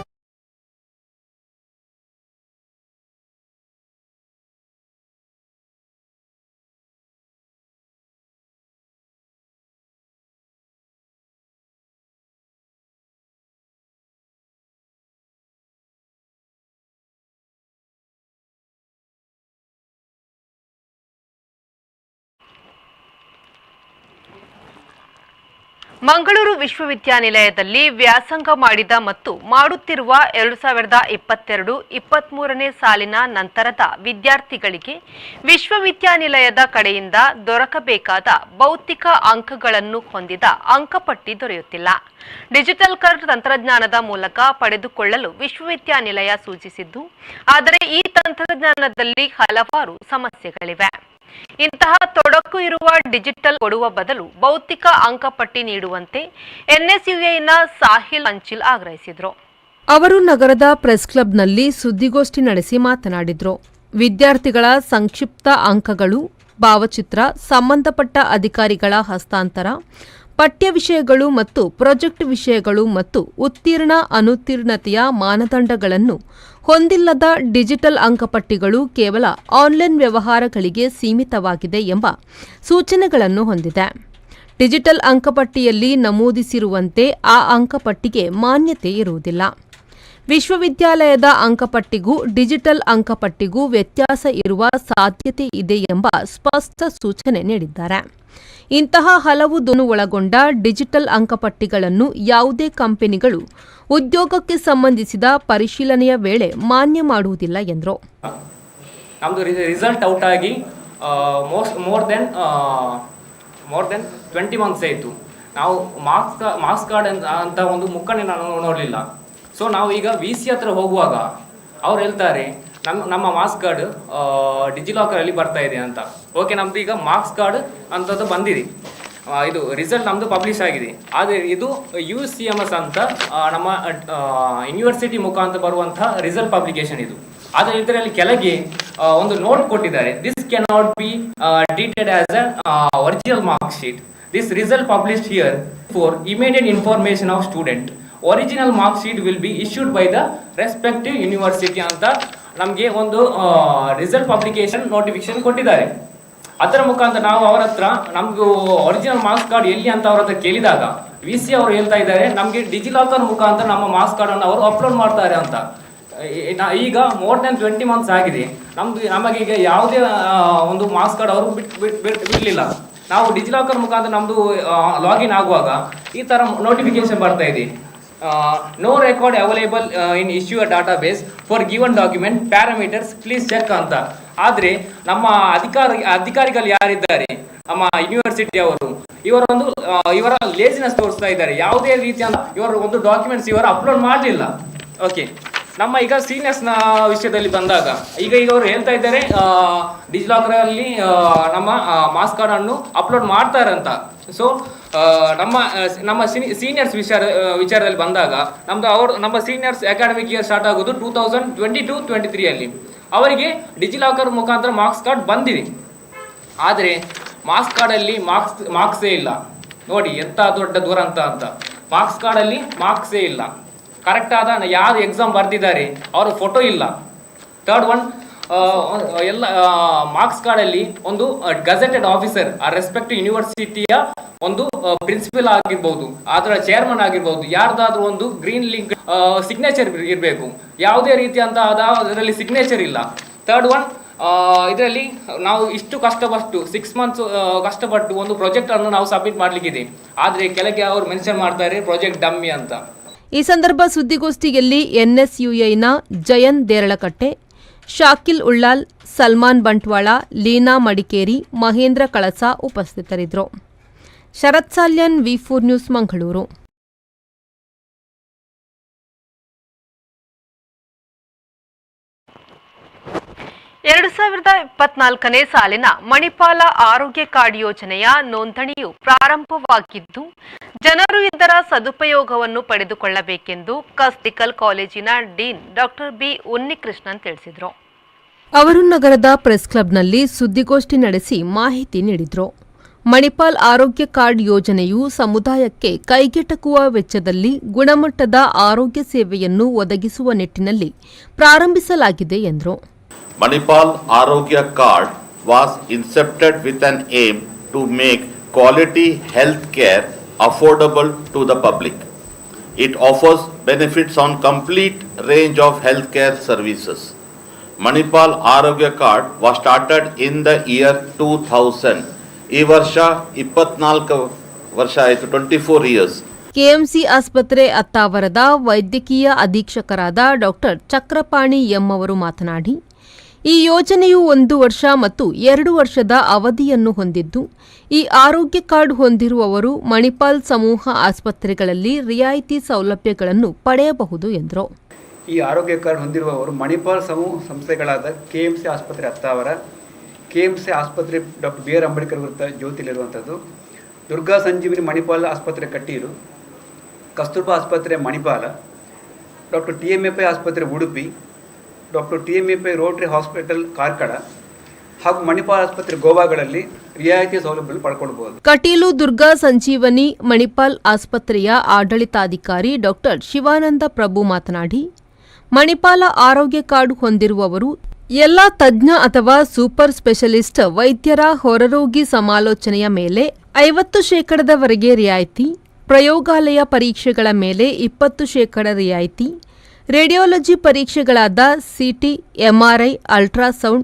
Mangaluru ವಿಶ್ವವಿದ್ಯಾನಿಲಯದಲ್ಲಿ ವ್ಯಾಸಂಗ ಮಾಡಿದ ಮತ್ತು ಮಾಡುತ್ತಿರುವ 2022-23 ಸಾಲಿನ ನಂತರದ ವಿದ್ಯಾರ್ಥಿಗಳಿಗೆ ವಿಶ್ವವಿದ್ಯಾನಿಲಯದ ಕಡೆಯಿಂದ ದೊರಕಬೇಕಾದ ಭೌತಿಕ ಅಂಕಗಳನ್ನು ಹೊಂದಿದ ಅಂಕಪಟ್ಟಿ ದೊರೆಯುತ್ತಿಲ್ಲ. ಡಿಜಿಟಲ್ ಕಾರ್ಡ್ ತಂತ್ರಜ್ಞಾನದ ಮೂಲಕ ಪಡೆದುಕೊಳ್ಳಲು ವಿಶ್ವವಿದ್ಯಾನಿಲಯ ಸೂಚಿಸಿದ್ದು, ಆದರೆ ಈ ತಂತ್ರಜ್ಞಾನದಲ್ಲಿ ಹಲವಾರು ಸಮಸ್ಯೆಗಳಿವೆ. ಇಂತಹ ತೊಡಕು ಇರುವ ಡಿಜಿಟಲ್ ಕೊಡುವ ಬದಲು ಭೌತಿಕ ಅಂಕಪಟ್ಟಿ ನೀಡುವಂತೆ ಎನ್ಎಸ್ಯುಐನ ಸಾಹಿಲ್ ಅಂಚಿಲ್ ಆಗ್ರಹಿಸಿದರು. ಅವರು ನಗರದ ಪ್ರೆಸ್ ಕ್ಲಬ್ನಲ್ಲಿ ಸುದ್ದಿಗೋಷ್ಠಿ ನಡೆಸಿ ಮಾತನಾಡಿದರು. ವಿದ್ಯಾರ್ಥಿಗಳ ಸಂಕ್ಷಿಪ್ತ ಅಂಕಗಳು, ಭಾವಚಿತ್ರ, ಸಂಬಂಧಪಟ್ಟ ಅಧಿಕಾರಿಗಳ ಹಸ್ತಾಂತರ, ಪಠ್ಯ ವಿಷಯಗಳು ಮತ್ತು ಪ್ರಾಜೆಕ್ಟ್ ವಿಷಯಗಳು ಮತ್ತು ಉತ್ತೀರ್ಣ ಅನುತ್ತೀರ್ಣತೆಯ ಮಾನದಂಡಗಳನ್ನು ಹೊಂದಿಲ್ಲದ ಡಿಜಿಟಲ್ ಅಂಕಪಟ್ಟಿಗಳು ಕೇವಲ ಆನ್ಲೈನ್ ವ್ಯವಹಾರಗಳಿಗೆ ಸೀಮಿತವಾಗಿದೆ ಎಂಬ ಸೂಚನೆಗಳನ್ನು ಹೊಂದಿದೆ. ಡಿಜಿಟಲ್ ಅಂಕಪಟ್ಟಿಯಲ್ಲಿ ನಮೂದಿಸಿರುವಂತೆ ಆ ಅಂಕಪಟ್ಟಿಗೆ ಮಾನ್ಯತೆ ಇರುವುದಿಲ್ಲ. ವಿಶ್ವವಿದ್ಯಾಲಯದ ಅಂಕಪಟ್ಟಿಗೂ ಡಿಜಿಟಲ್ ಅಂಕಪಟ್ಟಿಗೂ ವ್ಯತ್ಯಾಸ ಇರುವ ಸಾಧ್ಯತೆ ಇದೆ ಎಂಬ ಸ್ಪಷ್ಟ ಸೂಚನೆ ನೀಡಿದ್ದಾರೆ. ಇಂತಹ ಹಲವು ದೋನು ಒಳಗೊಂಡ ಡಿಜಿಟಲ್ ಅಂಕಪಟ್ಟಿಗಳನ್ನು ಯಾವುದೇ ಕಂಪನಿಗಳು ಉದ್ಯೋಗಕ್ಕೆ ಸಂಬಂಧಿಸಿದ ಪರಿಶೀಲನೆಯ ವೇಳೆ ಮಾನ್ಯ ಮಾಡುವುದಿಲ್ಲ ಎಂದರು. ನಮ್ಮದು ರಿಸಲ್ಟ್ ಔಟ್ ಆಗಿ more than 20 months ಆಯಿತು. ನಾವು ಮಾರ್ಕ್ಸ್ ಕಾರ್ಡ್ ಅಂತ ಒಂದು ಮುಖನೇ ನಾನು ನೋಡಲಿಲ್ಲ. ಸೊ ನಾವು ಈಗ ವಿ ಸಿ ಹತ್ರ ಹೋಗುವಾಗ ಅವ್ರು ಹೇಳ್ತಾರೆ, ನಮ್ಮ ನಮ್ಮ ಮಾರ್ಕ್ಸ್ ಕಾರ್ಡ್ ಡಿಜಿಲಾಕರಲ್ಲಿ ಬರ್ತಾ ಇದೆ ಅಂತ. ಓಕೆ, ನಮ್ಮದು ಈಗ ಮಾರ್ಕ್ಸ್ ಕಾರ್ಡ್ ಅಂಥದ್ದು ಬಂದಿದೆ, ಇದು ರಿಸಲ್ಟ್ ನಮ್ಮದು ಪಬ್ಲಿಷ್ ಆಗಿದೆ. ಆದರೆ ಇದು UCMS ಅಂತ ನಮ್ಮ ಯೂನಿವರ್ಸಿಟಿ ಮುಖಾಂತರ ಬರುವಂಥ ರಿಸಲ್ಟ್ ಪಬ್ಲಿಕೇಶನ್ ಇದು. ಆದರೆ ಇದರಲ್ಲಿ ಕೆಳಗೆ ಒಂದು ನೋಟ್ ಕೊಟ್ಟಿದ್ದಾರೆ, this cannot be treated as a original mark sheet. This result published here for immediate information of student. Original mark sheet will be issued by the respective university ಅಂತ ನಮಗೆ ಒಂದು result publication notification ಕೊಟ್ಟಿದ್ದಾರೆ. ಅದರ ಮುಖಾಂತರ ನಾವು ಅವರ ಹತ್ರ ನಮಗೂ original marks card ಎಲ್ಲಿ ಅಂತ ಅವರ ಹತ್ರ ಕೇಳಿದಾಗ VC ಅವರು ಹೇಳ್ತಾ ಇದ್ದಾರೆ ನಮಗೆ ಡಿಜಿಲಾಕರ್ ಮುಖಾಂತರ ನಮ್ಮ ಮಾರ್ಕ್ಸ್ ಕಾರ್ಡನ್ನು ಅವರು ಅಪ್ಲೋಡ್ ಮಾಡ್ತಾರೆ ಅಂತ. ಈಗ more than 20 months ಆಗಿದೆ ನಮ್ಮದು, ನಮಗೀಗ ಯಾವುದೇ ಒಂದು ಮಾರ್ಕ್ಸ್ ಕಾರ್ಡ್ ಅವರು ಬಿಡಲಿಲ್ಲ. ನಾವು ಡಿಜಿಲಾಕರ್ ಮುಖಾಂತರ ನಮ್ಮದು ಲಾಗಿನ್ ಆಗುವಾಗ ಈ ಥರ ನೋಟಿಫಿಕೇಶನ್ ಬರ್ತಾ ಇದೆ, no record available in issue database for given document parameters please check ಅಂತ. ಆದರೆ ನಮ್ಮ ಅಧಿಕಾರಿಗಳು ಯಾರಿದ್ದಾರೆ, ನಮ್ಮ ಯೂನಿವರ್ಸಿಟಿ ಅವರು, ಇವರೊಂದು ಇವರ ಲೇಜಿನೆಸ್ ತೋರಿಸ್ತಾ ಇದ್ದಾರೆ. ಯಾವುದೇ ರೀತಿಯ ಇವರು ಒಂದು ಡಾಕ್ಯುಮೆಂಟ್ಸ್ ಇವರು ಅಪ್ಲೋಡ್ ಮಾಡಲಿಲ್ಲ. ಓಕೆ, ನಮ್ಮ ಈಗ ಸೀನಿಯರ್ಸ್ನ ವಿಷಯದಲ್ಲಿ ಬಂದಾಗ ಈಗ ಈಗ ಅವರು ಹೇಳ್ತಾ ಇದ್ದಾರೆ ಡಿಜಿಲಾಕರಲ್ಲಿ ನಮ್ಮ ಮಾರ್ಕ್ಸ್ ಕಾರ್ಡನ್ನು ಅಪ್ಲೋಡ್ ಮಾಡ್ತಾರೆ ಅಂತ. ಸೊ ನಮ್ಮ ನಮ್ಮ ಸೀನಿಯರ್ಸ್ ವಿಚಾರದಲ್ಲಿ ಬಂದಾಗ ನಮ್ಮದು ಅವರು ನಮ್ಮ seniors academic year start ಆಗೋದು 2022-23 ಅವರಿಗೆ ಡಿಜಿಲಾಕರ್ ಮುಖಾಂತರ ಮಾರ್ಕ್ಸ್ ಕಾರ್ಡ್ ಬಂದಿದೆ. ಆದರೆ ಮಾರ್ಕ್ಸ್ ಕಾರ್ಡಲ್ಲಿ ಮಾರ್ಕ್ಸೇ ಇಲ್ಲ. ನೋಡಿ ಎಂಥ ದೊಡ್ಡ ದುರಂತ ಅಂತ, ಮಾರ್ಕ್ಸ್ ಕಾರ್ಡಲ್ಲಿ ಮಾರ್ಕ್ಸೇ ಇಲ್ಲ. ಕರೆಕ್ಟಾದ ಯಾರು ಎಕ್ಸಾಮ್ ಬರೆದಿದ್ದಾರೆ ಅವರ ಫೋಟೋ ಇಲ್ಲ. ಥರ್ಡ್ ಒನ್, ಎಲ್ಲ ಮಾರ್ಕ್ಸ್ ಕಾರ್ಡಲ್ಲಿ ಒಂದು ಗಜೆಟೆಡ್ ಆಫೀಸರ್, ಆ ರೆಸ್ಪೆಕ್ಟಿವ್ ಯೂನಿವರ್ಸಿಟಿಯ ಒಂದು ಪ್ರಿನ್ಸಿಪಲ್ ಆಗಿರ್ಬೋದು, ಅದರ ಚೇರ್ಮನ್ ಆಗಿರ್ಬೋದು, ಯಾರ್ದಾದ್ರೂ ಒಂದು green link signature ಇರಬೇಕು. ಯಾವುದೇ ರೀತಿಯಂತಹ ಅದರಲ್ಲಿ ಸಿಗ್ನೇಚರ್ ಇಲ್ಲ. ಥರ್ಡ್ ಒನ್, ಇದರಲ್ಲಿ ನಾವು ಇಷ್ಟು ಕಷ್ಟಪಟ್ಟು 6 ಮಂತ್ಸ್ ಕಷ್ಟಪಟ್ಟು ಒಂದು ಪ್ರಾಜೆಕ್ಟನ್ನು ನಾವು ಸಬ್ಮಿಟ್ ಮಾಡಲಿಕ್ಕಿದೆ. ಆದರೆ ಕೆಳಗೆ ಅವರು ಮೆನ್ಷನ್ ಮಾಡ್ತಾರೆ ಪ್ರಾಜೆಕ್ಟ್ ಡಮ್ಮಿ ಅಂತ. ಈ ಸಂದರ್ಭ ಸುದ್ದಿಗೋಷ್ಠಿಯಲ್ಲಿ ಎನ್ಎಸ್ಯುಐನ ಜಯನ್ ದೇರಳಕಟ್ಟೆ, ಶಾಕಿಲ್ ಉಳ್ಳಾಲ್, ಸಲ್ಮಾನ್ ಬಂಟ್ವಾಳ, ಲೀನಾ ಮಡಿಕೇರಿ, ಮಹೇಂದ್ರ ಕಳಸ ಉಪಸ್ಥಿತರಿದ್ದರು. Sharath Salian, V4 news, Mangaluru. 2024ನೇ ಸಾಲಿನ ಮಣಿಪಾಲ ಆರೋಗ್ಯ ಕಾರ್ಡ್ ಯೋಜನೆಯ ನೋಂದಣಿಯು ಪ್ರಾರಂಭವಾಗಿದ್ದು, ಜನರು ಇದರ ಸದುಪಯೋಗವನ್ನು ಪಡೆದುಕೊಳ್ಳಬೇಕೆಂದು ಕಸ್ಟಿಕಲ್ ಕಾಲೇಜಿನ dean doctor B Unnikrishnan ತಿಳಿಸಿದರು. ಅವರು ನಗರದ ಪ್ರೆಸ್ ಕ್ಲಬ್ನಲ್ಲಿ ಸುದ್ದಿಗೋಷ್ಠಿ ನಡೆಸಿ ಮಾಹಿತಿ ನೀಡಿದರು. ಮಣಿಪಾಲ್ ಆರೋಗ್ಯ ಕಾರ್ಡ್ ಯೋಜನೆಯು ಸಮುದಾಯಕ್ಕೆ ಕೈಗೆಟಕುವ ವೆಚ್ಚದಲ್ಲಿ ಗುಣಮಟ್ಟದ ಆರೋಗ್ಯ ಸೇವೆಯನ್ನು ಒದಗಿಸುವ ನಿಟ್ಟಿನಲ್ಲಿ ಪ್ರಾರಂಭಿಸಲಾಗಿದೆ ಎಂದರು. Manipal Arogya Card was incepted with an aim to make quality health care affordable to the public. It offers benefits on complete range of healthcare services. Manipal Arogya Card was started in the year 2000. ಈ ವರ್ಷ 24 ವರ್ಷ ಆಯಿತು, 24 years. KMC ಆಸ್ಪತ್ರೆ ಅತ್ತಾವರದ ವೈದ್ಯಕೀಯ ಅಧೀಕ್ಷಕರಾದ doctor Chakrapani M ಅವರು ಮಾತನಾಡಿ, ಈ ಯೋಜನೆಯು 1 ವರ್ಷ ಮತ್ತು 2 ವರ್ಷದ ಅವಧಿಯನ್ನು ಹೊಂದಿದ್ದು, ಈ ಆರೋಗ್ಯ ಕಾರ್ಡ್ ಹೊಂದಿರುವವರು ಮಣಿಪಾಲ್ ಸಮೂಹ ಆಸ್ಪತ್ರೆಗಳಲ್ಲಿ ರಿಯಾಯಿತಿ ಸೌಲಭ್ಯಗಳನ್ನು ಪಡೆಯಬಹುದು ಎಂದರು. ಈ ಆರೋಗ್ಯ ಕಾರ್ಡ್ ಹೊಂದಿರುವವರು ಮಣಿಪಾಲ್ ಸಮೂಹ ಸಂಸ್ಥೆಗಳಾದ ಕೆಎಂಸಿ ಆಸ್ಪತ್ರೆ ಅತ್ತಾವರ, ಕೆಎಂಸಿ ಆಸ್ಪತ್ರೆ doctor B R Ambedkar ವೃತ್ತ ಜ್ಯೋತಿಲಿರುವಂಥದ್ದು, ದುರ್ಗಾ ಸಂಜೀವಿನಿ ಮಣಿಪಾಲ್ ಆಸ್ಪತ್ರೆ ಕಟೀಲು, ಕಸ್ತೂರ್ಬಾ ಆಸ್ಪತ್ರೆ ಮಣಿಪಾಲ, doctor TMA pi ಆಸ್ಪತ್ರೆ Udupi, doctor TMA Pai Rotary hospital Karkala ಹಾಗೂ ಮಣಿಪಾಲ್ ಆಸ್ಪತ್ರೆ ಗೋವಾಗಳಲ್ಲಿ ರಿಯಾಯಿತಿ ಸೌಲಭ್ಯಗಳನ್ನು ಪಡ್ಕೊಳ್ಬಹುದು. ಕಟೀಲು ದುರ್ಗಾ ಸಂಜೀವನಿ ಮಣಿಪಾಲ್ ಆಸ್ಪತ್ರೆಯ ಆಡಳಿತಾಧಿಕಾರಿ ಡಾಕ್ಟರ್ ಶಿವಾನಂದ ಪ್ರಭು ಮಾತನಾಡಿ, ಮಣಿಪಾಲ ಆರೋಗ್ಯ ಕಾರ್ಡ್ ಹೊಂದಿರುವವರು ಎಲ್ಲ ತಜ್ಞ ಅಥವಾ ಸೂಪರ್ ಸ್ಪೆಷಲಿಸ್ಟ್ ವೈದ್ಯರ ಹೊರರೋಗಿ ಸಮಾಲೋಚನೆಯ ಮೇಲೆ 50% ರಿಯಾಯಿತಿ, ಪ್ರಯೋಗಾಲಯ ಪರೀಕ್ಷೆಗಳ ಮೇಲೆ 20% ರಿಯಾಯಿತಿ, radiology ಪರೀಕ್ಷೆಗಳಾದ city, MRI, ultrasound,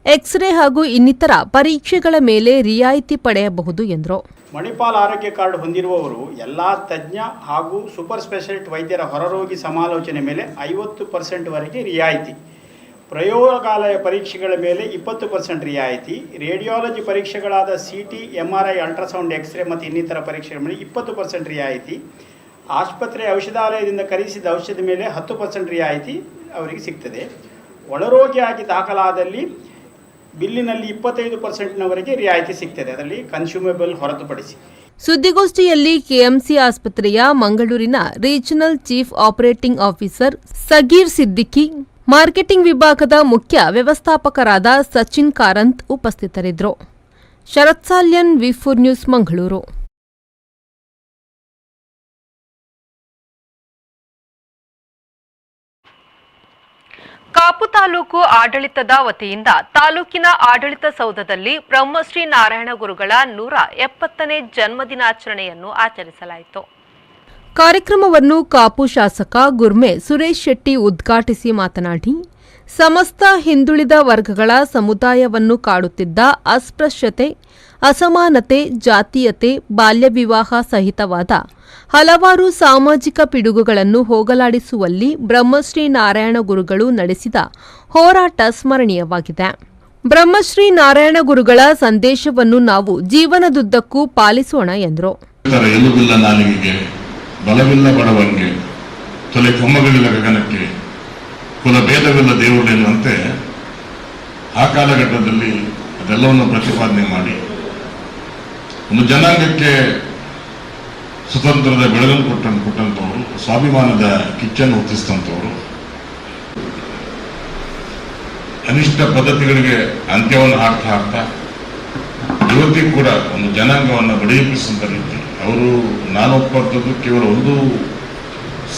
x ray ಹಾಗೂ ಇನ್ನಿತರ ಪರೀಕ್ಷೆಗಳ ಮೇಲೆ ರಿಯಾಯಿತಿ ಪಡೆಯಬಹುದು ಎಂದರು. ಮಣಿಪಾಲ್ ಆರೋಗ್ಯ ಕಾರ್ಡ್ ಹೊಂದಿರುವವರು ಎಲ್ಲ ತಜ್ಞ ಹಾಗೂ ಸೂಪರ್ ಸ್ಪೆಷಲಿಸ್ಟ್ ವೈದ್ಯರ ಹೊರರೋಗಿ ಸಮಾಲೋಚನೆ ಮೇಲೆ 50% ವರೆಗೆ ರಿಯಾಯಿತಿ, ಪ್ರಯೋಗಾಲಯ ಪರೀಕ್ಷೆಗಳ ಮೇಲೆ 20% ರಿಯಾಯಿತಿ, radiology ಪರೀಕ್ಷೆಗಳಾದ CT, MRI, ultrasound, x ray ಮತ್ತು ಇನ್ನಿತರ ಪರೀಕ್ಷೆಗಳ ಮೇಲೆ 20% ರಿಯಾಯಿತಿ, ಆಸ್ಪತ್ರೆ ಔಷಧಾಲಯದಿಂದ ಖರೀದಿಸಿದ ಔಷಧಿ ಮೇಲೆ 10% ರಿಯಾಯಿತಿ ಅವರಿಗೆ ಸಿಗ್ತದೆ. ಒಳರೋಗಿಯಾಗಿ ದಾಖಲಾದಲ್ಲಿ ಬಿಲ್ಲಿನಲ್ಲಿ 25%ನವರೆಗೆ ರಿಯಾಯಿತಿ ಸಿಗ್ತದೆ, ಅದರಲ್ಲಿ ಕನ್ಸ್ಯೂಮೇಬಲ್ ಹೊರತುಪಡಿಸಿ. ಸುದ್ದಿಗೋಷ್ಠಿಯಲ್ಲಿ ಕೆಎಂಸಿ ಆಸ್ಪತ್ರೆಯ ಮಂಗಳೂರಿನ regional chief operating officer Sageer Siddiqui, marketing ವಿಭಾಗದ ಮುಖ್ಯ ವ್ಯವಸ್ಥಾಪಕರಾದ ಸಚಿನ್ ಕಾರಂತ್ ಉಪಸ್ಥಿತರಿದ್ದರು. ಶರತ್ ಸಾಲ್ಯನ್, ವಿ4 ನ್ಯೂಸ್, ಮಂಗಳೂರು. ಕಾಪು ತಾಲೂಕು ಆಡಳಿತದ ವತಿಯಿಂದ ತಾಲೂಕಿನ ಆಡಳಿತ ಸೌಧದಲ್ಲಿ ಬ್ರಹ್ಮಶ್ರೀ ನಾರಾಯಣ ಗುರುಗಳ 170ನೇ ಜನ್ಮದಿನಾಚರಣೆಯನ್ನು ಆಚರಿಸಲಾಯಿತು. ಕಾರ್ಯಕ್ರಮವನ್ನು ಕಾಪು ಶಾಸಕ ಗುರ್ಮೆ ಸುರೇಶ್ ಶೆಟ್ಟಿ ಉದ್ಘಾಟಿಸಿ ಮಾತನಾಡಿ, ಸಮಸ್ತ ಹಿಂದುಳಿದ ವರ್ಗಗಳ ಸಮುದಾಯವನ್ನು ಕಾಡುತ್ತಿದ್ದ ಅಸ್ಪೃಶ್ಯತೆ, ಅಸಮಾನತೆ, ಜಾತೀಯತೆ, ಬಾಲ್ಯವಿವಾಹ ಸಹಿತವಾದ ಹಲವಾರು ಸಾಮಾಜಿಕ ಪಿಡುಗುಗಳನ್ನು ಹೋಗಲಾಡಿಸುವಲ್ಲಿ ಬ್ರಹ್ಮಶ್ರೀ ನಾರಾಯಣ ಗುರುಗಳು ನಡೆಸಿದ ಹೋರಾಟ ಸ್ಮರಣೀಯವಾಗಿದೆ. ಬ್ರಹ್ಮಶ್ರೀ ನಾರಾಯಣ ಗುರುಗಳ ಸಂದೇಶವನ್ನು ನಾವು ಜೀವನದುದ್ದಕ್ಕೂ ಪಾಲಿಸೋಣ ಎಂದರು. ಎಲುಬಿಲ್ಲ ನಾಲಿಗೆಗೆ, ಬಲವಿಲ್ಲ ಬಡವಂಗೆ, ತೊಲೆ ಕೊಂಬಗಳಿಲ್ಲ ಗಗನಕ್ಕೆ, ಕುಲ ಭೇದವಿಲ್ಲ ದೇವರು ಎನ್ನುವಂತೆ ಆ ಕಾಲಘಟ್ಟದಲ್ಲಿ ಅದೆಲ್ಲವನ್ನು ಪ್ರತಿಪಾದನೆ ಮಾಡಿ ಒಂದು ಜನಾಂಗಕ್ಕೆ ಸ್ವತಂತ್ರದ ಬೆಳಗನ್ನು ಕೊಟ್ಟಂಥವರು, ಸ್ವಾಭಿಮಾನದ ಕಿಚ್ಚನ್ನು ಹೊತ್ತಿಸಿದಂಥವರು, ಅನಿಷ್ಟ ಪದ್ಧತಿಗಳಿಗೆ ಅಂತ್ಯವನ್ನು ಹಾಕ್ತಾ ಹಾಕ್ತಾ ಇವತ್ತಿಗೂ ಕೂಡ ಒಂದು ಜನಾಂಗವನ್ನು ಬಡಿಯಿಪಿಸುವಂಥ ರೀತಿ ಅವರು. ನಾನು ಒಪ್ಪಂಥದ್ದು ಕೇವಲ ಒಂದು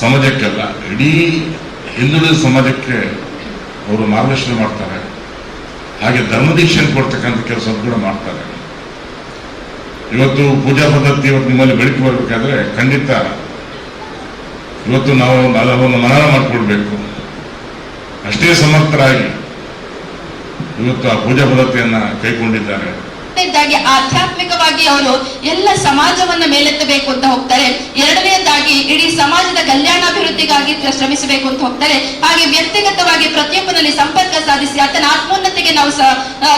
ಸಮಾಜಕ್ಕೆಲ್ಲ, ಇಡೀ ಹಿಂದುಳಿದ ಸಮಾಜಕ್ಕೆ ಅವರು ಮಾರ್ಗದರ್ಶನ ಮಾಡ್ತಾರೆ. ಹಾಗೆ ಧರ್ಮದೀಕ್ಷೆಯನ್ನು ಕೊಡ್ತಕ್ಕಂಥ ಕೆಲಸ ಕೂಡ ಮಾಡ್ತಾರೆ. ಇವತ್ತು ಪೂಜಾ ಪದ್ಧತಿ ಇವತ್ತು ನಿಮ್ಮಲ್ಲಿ ಬೆಳಕು ಬರಬೇಕಾದ್ರೆ ಖಂಡಿತ ಇವತ್ತು ನಾವು ಅದನ್ನು ಮನನ ಮಾಡಿಕೊಳ್ಬೇಕು. ಅಷ್ಟೇ ಸಮರ್ಥರಾಗಿ ಇವತ್ತು ಆ ಪೂಜಾ ಪದ್ಧತಿಯನ್ನು ಕೈಗೊಂಡಿದ್ದಾರೆ. ಆಧ್ಯಾತ್ಮಿಕವಾಗಿ ಅವರು ಎಲ್ಲ ಸಮಾಜವನ್ನ ಮೇಲೆತ್ತಬೇಕು ಅಂತ ಹೋಗ್ತಾರೆ. ಎರಡನೆಯದಾಗಿ ಇಡೀ ಸಮಾಜದ ಕಲ್ಯಾಣಾಭಿವೃದ್ಧಿಗಾಗಿ ಶ್ರಮಿಸಬೇಕು ಅಂತ ಹೋಗ್ತಾರೆ. ಹಾಗೆ ವ್ಯಕ್ತಿಗತವಾಗಿ ಪ್ರತಿಯೊಬ್ಬನಲ್ಲಿ ಸಂಪರ್ಕ ಸಾಧಿಸಿ ಆತನ ಆತ್ಮೋನ್ನತಿಗೆ ನಾವು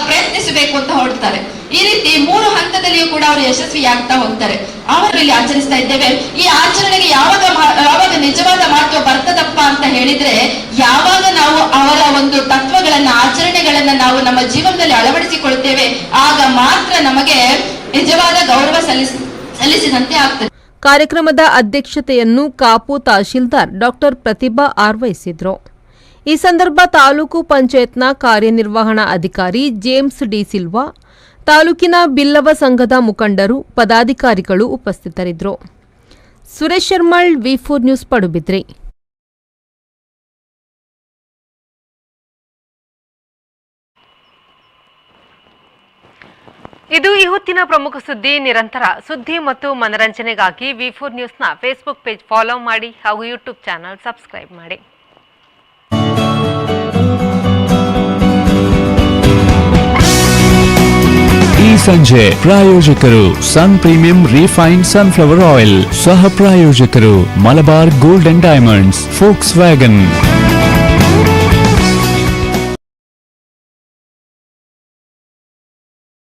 ಪ್ರಯತ್ನಿಸಬೇಕು ಅಂತ ಹೊರಡ್ತಾರೆ. ಈ ರೀತಿ ಮೂರು ಹಂತದಲ್ಲಿಯೂ ಕೂಡ ಅವರು ಯಶಸ್ವಿಯಾಗ್ತಾ ಹೋಗ್ತಾರೆ. ಅವರು ಇಲ್ಲಿ ಆಚರಿಸ್ತಾ ಇದ್ದೇವೆ. ಈ ಆಚರಣೆಗೆ ಯಾವಾಗ ಯಾವಾಗ ನಿಜವಾದ ಮಹತ್ವ ಬರ್ತದಪ್ಪ ಅಂತ ಹೇಳಿದ್ರೆ, ಯಾವಾಗ ನಾವು ಅವರ ಒಂದು ತತ್ವಗಳನ್ನ, ಆಚರಣೆಗಳನ್ನ ನಾವು ನಮ್ಮ ಜೀವನದಲ್ಲಿ ಅಳವಡಿಸಿಕೊಳ್ತೇವೆ, ಆಗ ಮಾತ್ರ ನಮಗೆ ನಿಜವಾದ ಗೌರವ ಸಲ್ಲಿಸಿದಂತೆ ಆಗ್ತದೆ. ಕಾರ್ಯಕ್ರಮದ ಅಧ್ಯಕ್ಷತೆಯನ್ನು ಕಾಪು ತಹಶೀಲ್ದಾರ್ ಡಾಕ್ಟರ್ ಪ್ರತಿಭಾ ಆರ್ ವಹಿಸಿದ್ರು. ಈ ಸಂದರ್ಭ ತಾಲೂಕು ಪಂಚಾಯತ್ನ ಕಾರ್ಯನಿರ್ವಹಣಾ ಅಧಿಕಾರಿ James D Silva, ತಾಲೂಕಿನ ಬಿಲ್ಲವ ಸಂಘದ ಮುಖಂಡರು, ಪದಾಧಿಕಾರಿಗಳು ಉಪಸ್ಥಿತರಿದ್ದರು. ಸುರೇಶ್ ಶರ್ಮಾಳ್, ವಿ4 ನ್ಯೂಸ್, ಪಡುಬಿದ್ರಿ. ಇದು ಈ ಹೊತ್ತಿನ ಪ್ರಮುಖ ಸುದ್ದಿ. ನಿರಂತರ ಸುದ್ದಿ ಮತ್ತು ಮನರಂಜನೆಗಾಗಿ ವಿ4 ನ್ಯೂಸ್ನ Facebook page follow ಮಾಡಿ ಹಾಗೂ YouTube channel subscribe ಮಾಡಿ. ಈ ಸಂಜೆ ಪ್ರಾಯೋಜಕರು Sun Premium refined sunflower oil, ಸಹ ಪ್ರಾಯೋಜಕರು Malabar gold and diamonds, Volkswagen.